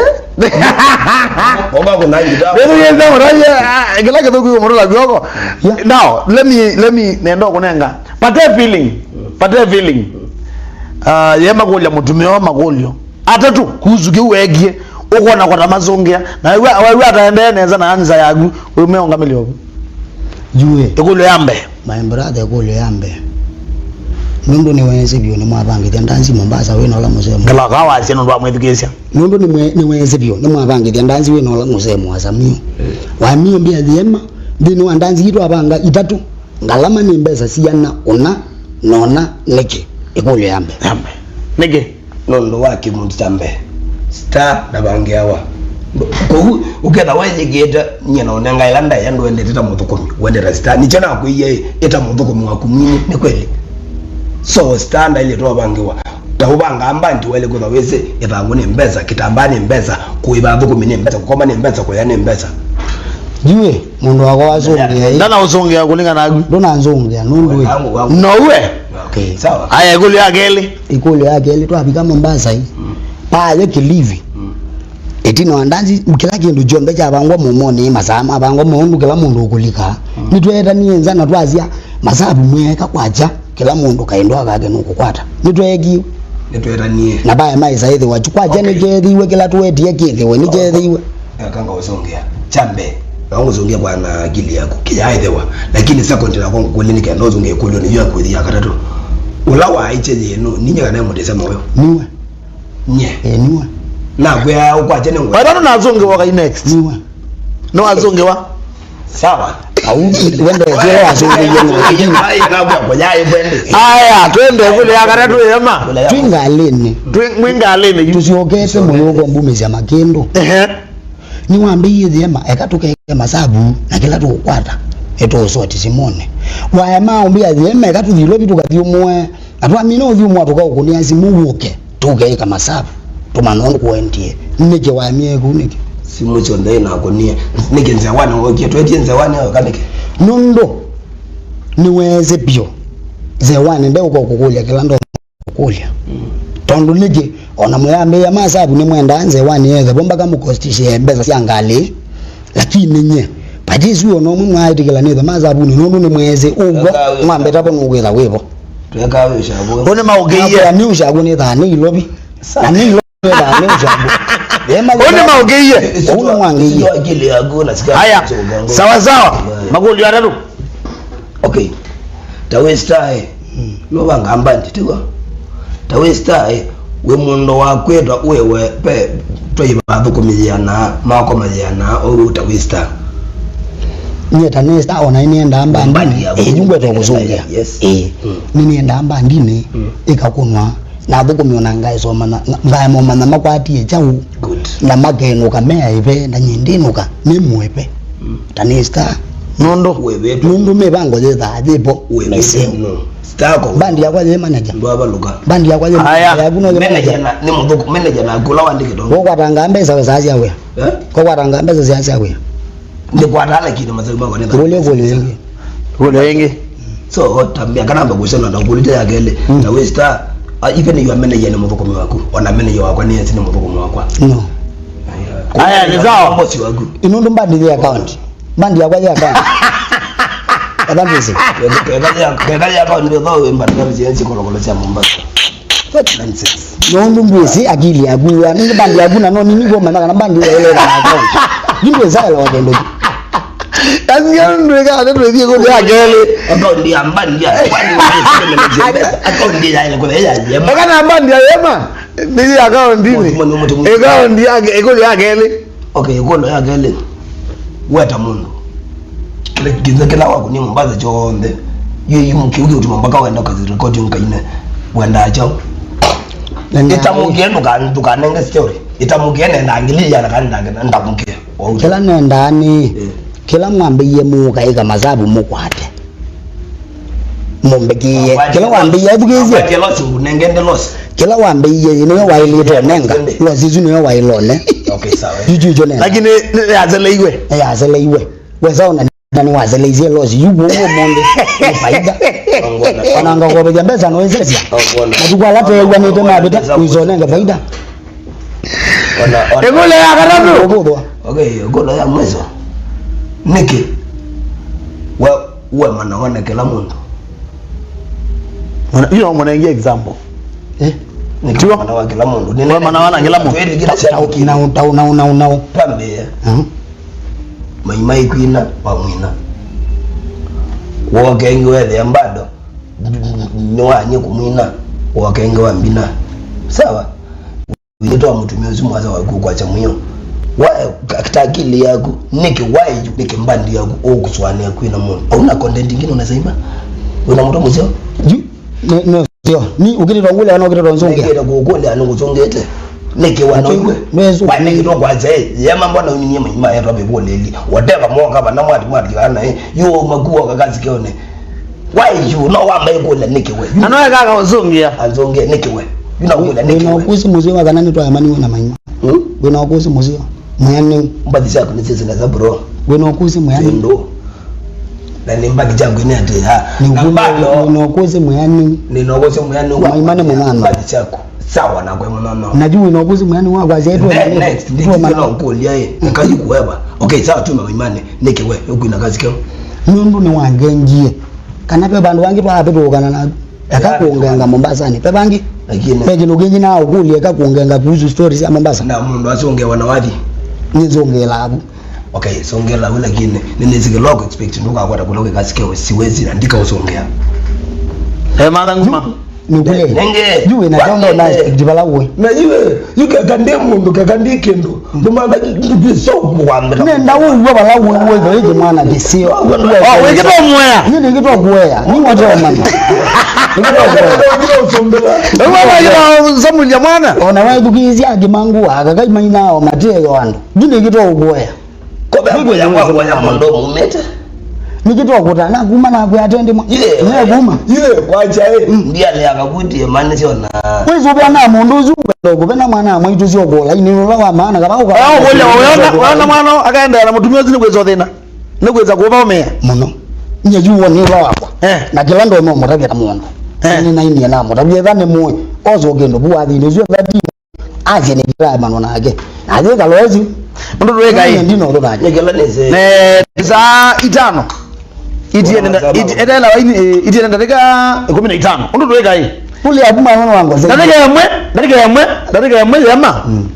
Oka kuna ngita. Ndio yenda mraya, kila kitu kwa mraya bioko. Yeah. Now, let me, let me, nenda kunenga. Pate feeling. Pate feeling. Ah, ye makulya mutumio makulyo atatu kuhusu kiu wegie, ukona kwata mazungia. Na wewe, wewe ataendee neza na anza yaku, umeonga miliovu. Jue. Ĩkũlyo ya mbee. My brother, ĩkũlyo ya mbee. Nũndũ nĩwesĩ vyũ nĩmwavangĩthya ndanzi Mombasa wĩna ũla mũsemo. Ngala kawasia nũndũ wa mwĩthukĩĩsya. Nũndũ nĩmwe-, nĩwesĩ vyũ nĩmwavangĩthya ndanzi wĩna ũla mũsemo wa Samio. Wa Mio mbia thiema, nthĩnĩ wa ndanzi itũ avanga itatũ. Ngalama nĩ mbesa siana ũna, nona nĩkĩ? Ĩkũlyo ya mbee. Ya mbee. Nĩkĩ? Nũndũ wa kĩmuti kya mbee, Star ndavangĩawa. Kwoou ũketha weyĩkĩĩte, nyie na ũnenga ĩla ndaĩa ndwendete ta mũthũkũmi, wendete Star. Nĩkyo nakwĩie ĩ, ĩta mũthũkũmi waku mwini, nĩ kweli? So Star ndaĩlĩtwe ũvangĩwa. Ta ũvangaa mbandi waĩle kwĩthwa wĩsĩ, ĩthangũ nĩ mbesa, kĩtambaa nĩ mbesa, kũĩva athũkũmi nĩ mbesa, kũkoma nĩ mbesa, kũya nĩ mbesa. Jue, mũndũ wakwa wasũngĩa ĩ. Ndana ũsũngĩa kũlingana naku. Ndũnanzũngĩa, nũndũ ĩ. Wangu, wangu. No uwe. Okay, sawa. Aya, ĩkũlyo ya kelĩ. Ĩkũlyo ya kelĩ, twavika Mombasa ĩ. Mm. Paya Kilifi. Mm. Ĩtina wa ndanzi, kĩla kĩndũ kyonthe kyavangwa mũmonĩ, masaa mavangwa maũndũ, kĩla mũndũ ũkũlika. Mm. Nĩtweetanie nza na twasya, masavu mweka kwakya, kĩla mũndũ kaĩndũ kake nũkũkwata. Nĩtweekie. Nĩtweetanie. Na paya maĩsa ĩthĩwa, kwakya, okay, nĩkyeethĩiwe, kĩla tũwetie kĩthĩwe, nĩkyeethĩiwe. Eka ngaũsũngĩa. Kya mbee, no ngũsũngĩa kwa na akili yaku. Kĩyaaĩthĩwa. Lakini second nakwa ngũkũlya nĩ kenda ũsũngĩa ĩkũlyo nĩ ya kwĩthi ya katatũ. Ũla waaĩkye yĩnũ, ninyie kana mũtĩsema ũyo? Niwe. Nye. Ĩ, niwe. Nakwĩa ũkwakye nĩ ngwe. Wala nũnazũngĩwa kai next. Niwe. Nĩwazũngĩwa. Sawa. Au, wende kĩla wasũngĩie nĩ. Aya, nakwĩa kũyaĩ kwende. Aya, twende kũlya ya katatũ yema. Twĩ ngalĩnĩ. Twĩ, mwĩ ngalĩnĩ yu. Tũsyokete mũyũko mbumĩsya makĩndũ. Ehe. Nĩwambĩie thiema, eka tũkeke masavu na kĩla tũkũkwata, nĩtũũsoti simũnĩ. Waema ũmbĩa thiema, eka tũthi Ilovi tũkathyũmũe. Na twamina ũthyũmũa tũkaũkũnĩa simũ wũke, tũkeĩka masavu. Tũmanya ũndũ kũendie. Nĩkĩ waemie kũu nĩkĩ? Simũ syonthe inakũnie. Nĩkĩ nzewanĩ wokie? Twetie nzewanĩ oka nĩkĩ? Nũndũ nĩweesĩ vyũ. Nzewanĩ ndeũka kũkũlya kĩla ndo kũlya. Mm. Tondũ nĩkĩ, ona mũyambĩĩa masavu nĩmwendaa nzewanĩ yethe vo mpaka mũkostisye mbesa sya ngalĩ. Lakini nye, vatisu ona ũmwe mwaĩtĩkĩla nĩthe masavunĩ nũndũ nĩmweesĩ ũw'o. Tweka wĩ mwambĩta vo nũkwĩtha wĩvo. Tweka wĩ ũshavu. Ũnĩ maũkĩie. Nakwĩa nĩ ũshavu nĩthaa nĩ Ilovi. Sa- Na nĩ Ilovi nĩthaa nĩ ũshavu. Ũnĩ maũkĩie. Ũu nĩ mwangĩie. Sio akili yaku na sika. Haya, sawa sawa. Makũlyo atatũ. Okay. Ta wĩ Star ĩ, mm, nũvangaa mbandi, tiw'o? Ta wĩ Star ĩ, wĩ mũndũ wa kwĩtwa wĩwe pe twaiva athũkũmi yĩanaa, makomaĩanaa, ũu ta wĩ Star? Nyie ta nĩ Star, ona nĩnĩendaa mbandi. Mbandi ya ĩ, yu ngwetwa kũsũngĩa. Yes. Ĩ, mm, nĩnĩendaa mbandinĩ, mm, ĩkakũnwa. Na athũkũmi ona ngaĩsomana, ngaema ũmanya makwatie kyaũ. Good. Na makenũka me aĩve, na nyie ndĩnũka nĩ mũĩve. Mm. Ta nĩ Star. Nũndũ? Wĩvĩtwe. Nũndũ mĩvango yĩthaa yĩvo. Wĩvĩtwe. Mĩseo. No. Star ko. Bandi yakwa yĩ manager. Ndwavalũka. Bandi yakwa yĩ manager. Aya. Yaku no yĩ manager. Manager na, nĩ mũthũkũ, manager naku ũla wandĩkĩtwe. Ũkwatanga mbesa saa sya wĩa. Eh? Ũkwatanga mbesa saa sya wĩa. Nĩkwataa, lakini mathau makwa nĩ. Ngũlye ĩkũlyo ĩngĩ. Ĩkũlyo ĩngĩ. So, tambĩa kana mbakusema na ngũlyo ya kelĩ. Mm. Na wĩ Star, ah, even your manager nĩ mũthũkũmi waku. Ona manager wakwa nĩ esi nĩ mũthũkũmi wakwa. No. Aya, nĩ sawa. Boss waku. Ĩ nũndũ mbandi yĩ account. Mbandi yakwa yĩ account. Eka ndĩsĩ. Eka ya, eka ya account ndio thao mbandi ya mzienzi kolokolo cia Mombasa. What nonsense. Nũndũ ndwĩsĩ akili yaku, nĩ mbandi yaku, na no nini kũmanya kana mbandi ĩyo ĩleka na account. Yu ndwĩsa ĩla ũthĩndũki. Kasi kana ndwĩka ata twĩthiĩ kũndũ ya kelĩ. Akaunti ya mbandi ya, akaunti ya ya ya. Kana mbandi ya yema. Nĩ account-inĩ. Mũtumwa nĩ mũtumwa. Account ya, ĩkũlyo ya kelĩ. Okay, ĩkũlyo ya kelĩ. Weta mũndũ. Kĩla kĩnza kĩla wakunie Mombasa kyonthe. Yu yu kiu kiutuma mpaka wenda kazi recording kaine. Wenda acha. Nenda. Ĩtamũkie ndũka-, ndũkanenge story. Ĩtamũkie nenda ngili ya na kana ndange ndamũkie. Kĩla nendaa nĩ, eh, kĩla mwambĩie mũkaĩka masabu mũkwate. Mũmbĩkĩie. Kĩla wambĩie, ethukĩĩsye. Wambĩie loss, nengende loss. Kĩla wambĩie, nĩyo waĩlĩte ũnenga. Loss isu nĩyo waĩlone. Okay, sawa. Yu kyu kyo nenda. Lakini nĩ, nĩ yaseleiwe. Nĩ yaseleiwe. Wesa ona na nĩwaseleisye loss. Yu kwoou ũmũnthĩ nĩ faida. Ona ngakovethya mbesa no ĩsesya. Matukũ ala teew'anĩte mavĩta, wĩsonenge faida. Ona, ona. Ĩkũlyo ya katatũ. Ũvũthwa. Okay, ĩkũlyo ya mwiso. Nĩkĩ we, we manawa na kĩla mũndũ? Mwana, you know, mwana ingia example. Eh? Nĩkĩ we manawa kĩla mũndũ? We manawa na kĩla mũndũ. Twĩlikĩla sya nau, nau, nau, nau, nau. Twambĩe. Mhm. Maima ikwina, wamwina. Wokengi wethĩa bado, nĩwanyie kũmwina, wokengi wambina. Sawa? Wĩtwa mũtumĩa ũsu mwasa waku ũkwakya mwĩo. Wa, ka-, ta akili yaku, nĩkĩ, why you, nĩkĩ mbandi yaku ũkũsũanĩa kwĩna mũndũ? Hauna content ingine unaweza imba? Wĩna mũtwe mũseo? Yu, nĩ, nĩ ũseo. Ni ũkĩtĩtwa ngũlya kana ũkĩtĩtwa nzũngĩa? Nĩkĩte kũkũlya nĩkũsũngĩte. Nĩkĩ wana iwe? Nĩsũ. Why nĩkĩtwa kwakya, eh? Yema mbona uminie maima etwa mĩvũlĩli. Whatever, mwoka vana mwati mwati kana, eh? Yu makuo kakasi keone. Why you? No wamba ĩkũlya nĩkĩ we? Na no ekaka ũsũngĩa. Anzũngĩa nĩkĩ we? Yu na ũkũlya nĩkĩ we? Wĩna ũkũsĩ mũseo wa kana nĩtwaemaniwe na maima? Hmm? Wĩna ũkũsĩ mũseo? Mwĩanĩu. Mbathi syaku nĩ sisi na saburo. Wĩna ũkũsĩ mwĩanĩu? Kĩndũ. Na nĩ mbathi syaku nĩ atĩ, ha? Nĩ na ũkũsĩ, bado. Wĩna ũkũsĩ mwĩanĩu? Nĩna ũkũsĩ mwĩanĩu wa maima nĩ mũnano. Mbathi syaku. Sawa na kwĩ mũnano. Na yu wĩna ũkũsĩ mwĩanĩu wa kwasya ĩtwe. Then next, nĩkĩtwe na ũkũlya ĩ. Eka yu kueva. Okay, sawa, tuma maimani. Nĩkĩ we? Ũkwina kasi keo. Nũndũ nĩwangengie. Kana ve vandũ vangĩ twaavĩtũkana na eka kũngenga Mombasani. Ve vangĩ? Lakini ve kĩndũ kĩngĩ na ũkũlya eka kũngenga kuhusu stories ya Mombasa. Na mũndũ asũngewa na wathi. Nĩnzũngĩla avu. Okay, sũngĩla avu, lakini nĩnĩsĩ kĩla ũkũ expect ndũkakwata kũla kwĩ kasi keo, siwezi na ndikaũsũngĩa. Eh, matha nguma. Nukule. Nenge. Yu wĩna kyondo na expect vala uwe. Na yu, yu keka ndi mũndũ, keka ndi kĩndũ. Ndumamba so kuwambira. Nenda uwe vala uwe, uwe ĩthe mwana kĩsio. Oh, wĩkĩtwa mwea. Ni nĩkĩtwa kuea. Ni wote wa mama. Nĩkĩtwa kuea. Ndio usumbila. Wewe wĩkĩtwa samulia mwana. Ona wathukizia kimangu akaka imaina o mateo andu. Yu nĩkĩtwa kuea. Kobe kuya kwa kwa ya mondo mumete. Nĩkĩtwa kũtana kuma na kwĩ atendi mwa. Ye kuma. Ye kwacha e. Ndiale akakutie mani siona. Kwĩsũvĩa na mũndũ ũsu ũkenda kũvena mwana mwaitũ syo kũla ini ũla wa maana kaba ũka. Wewe kule wewe wewe mwana akaenda na mũtumia ũsu nĩ kwĩswa thĩna. Nĩ kwĩsa kũva ũmea. Mũno. Nye yu woni ũla wakwa. Eh. Na kĩla ndo no mũtavya na mũndũ. Eh. Nĩ na inie na mũtavya ĩtha nĩ mũĩ. Oso kĩndũ bu wathi nĩ syo thati. Asye nĩ kĩla manwa nake. Na yĩ kalozi. Ũndũ twĩka ĩ. Nĩ ndino ũtũthanya. Nĩ kĩla nĩ se. Ne saa itano. Itiende nda-, iti-, etela waini, eh, itiende ndatĩka ĩkũmi na itano. Ũndũ twĩka ĩ. Ule abu mwana wangu. Ndatĩka ĩmwe, ndatĩka ĩmwe, ndatĩka ĩmwe yema. Mm.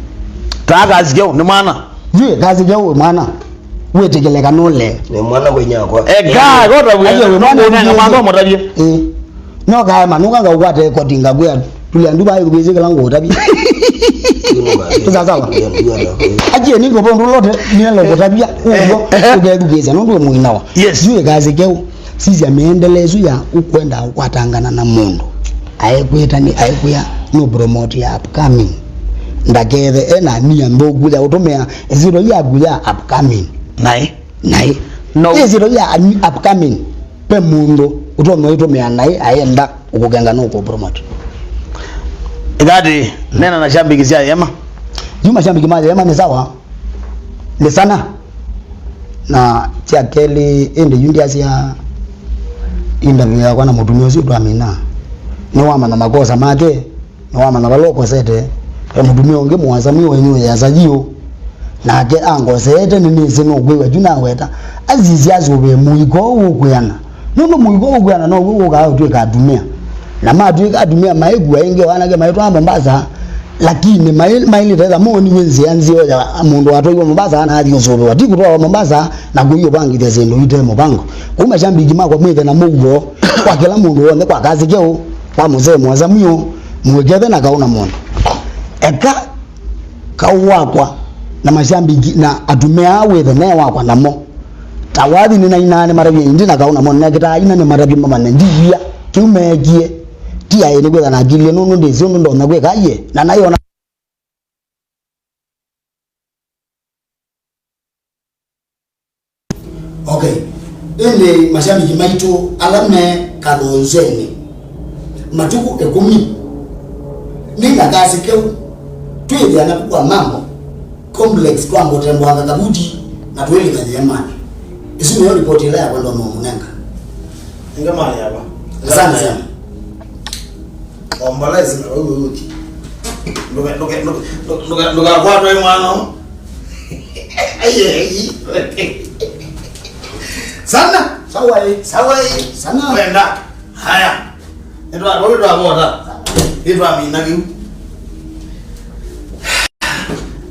Taa kasi keo nĩ mwana. Yu kasi keo mwana. Wĩtĩkĩlĩka nũle. Nĩ mwana kwenye akwa. Eka, kota wĩ. Ayo, wĩ mwana nũkũnenga nũkũnenga mwana ũmũtavye. Eh. No kaema, nũka ngaũkwate koti ngakwĩa, tulia nduva ĩthukĩĩsye kĩla ngũũtavya. Sawa sawa. Akie nĩ ngũvũ ndũlote, nĩelo kũtavya, ũguo, ũkethukĩĩsya, nũndũ wĩ mũinawa. Yes. Yu ĩkasĩ keũ, sisya mĩendele ĩsu ya ũkwenda ũkwatangana na mũndũ. Aekwĩta nĩ, aekwĩa, nũ promote ya upcoming. Ndakethe, ena nia nthũku ya ũtũmĩa ĩsyĩtwa yaku ya upcoming. Naĩ. Naĩ. No. Ĩsyĩtwa ya upcoming. Pe mũndũ ũtonya ũitũmĩa naĩ aenda ũkũkenga nũkũ promote. Ikati, nena na shambiki sya Yema. Yu mashambiki ma Yema nĩ sawa. Nĩ sana. Na kya kelĩ ĩndĩ yu ndyasya interview yakwa na mũtumĩa ũsu twamina. Nĩwamanya makosa make. Nĩwamanya vala ũkosete. Ve mũtumĩa ũngĩ mũasa mwĩ wenyu wĩasa yiũ. Nake angoseete nĩnĩsĩ nũkwĩw'a yu naweta. Asisya asũvĩe mũiko ũũ ũkwĩana. Nũndũ mũiko ũũ ũkwĩana now'o wũkaa ũtw'ĩka atumĩa. Na matw'ĩka atumĩa maĩkua ĩngĩ o anake maĩtwaa Mombasa. Lakini mai-, mailĩte etha mooniw'e nzĩa nzeo ya mũndũ watwaiwe Mombasa na athi ũsũvĩwa, ti kũtwawa Mombasa na kũi ũvangĩthya syĩndũ ite mũvango. Kũu mashabiki makwa mwĩthe na mũuo kwa kĩla mũndũ w'onthe, kwa Kasi Keũ, kwa Mũsee Mwosa Mwio, mũikethe na Kaũ na Mũndũ. Eka Kaũ wakwa na mashabiki na atumĩa aa wĩthe ne wakwa namo. Ta wathi nĩnainaa nĩmatavye ĩndĩ na Kaũ na Mũndũ nekĩtaa ina nĩmatavye mamanye ndivia kĩu meekie. Ti aĩ nĩkwĩtha nakilie nũndũ ndĩsĩ ũndũ ndonya kwĩka aie na nayona. Okay. Ĩndĩ mashabiki maitũ ala me Kathonzenĩ, matukũ ĩkũmi, nĩ na Kasi Keũ, twĩthĩa naku kwa Mambo Complex, twambote Mwanga Kavuti na twĩlika Yĩemanĩ. Ĩsu nĩyo ripoti ĩla yakwa ndonya ũmũnenga. Nĩngamalĩ ava. Asante sana. Ombolezi na wewe uthi. Nduka, nduka, nduka, nduka, nduka kwa toe mwana. Aye, aye. Sana. Sawa, eh. Sawa, eh. Sana. Wenda. Haya. Ndio, ndio, ndio, ndio. Ndio amina kiu.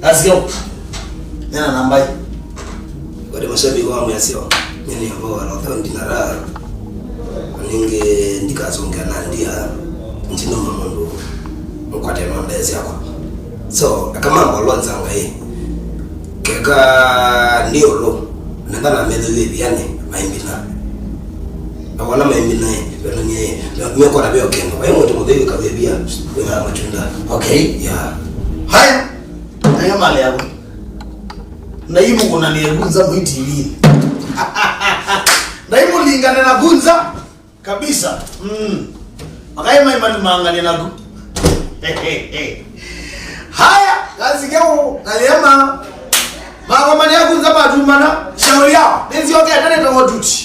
Asio. Nena nambai. Kwati mashabiki wa mwĩasyo, nyeni avo wala thaundi na raha. Ningĩ ndikasũngĩa na ndia, ntinoma mũndũ ũkwate nonde syakwa. So, aka mambo alonza Ngai. Keka ndi ũlũ, nenda na metho yĩ viane, maimbina. Awona maimbina, ĩ, venania, ĩ, mekona veo kendo. Vai mũndũ mũtheu kavevia, wĩna matunda. Okay. Yeah. Haya. Haya mali yako. Ndaimũkũnanĩe Kunza mwĩ T V. Ndaimũlingane na Kunza kabisa. Mm. Makai mai malumangane naku. Haya, Kasi Keũ na Yema. Makomania Kunza matumana. Shauri yao. Nĩnziokete nĩtagwo Tuti.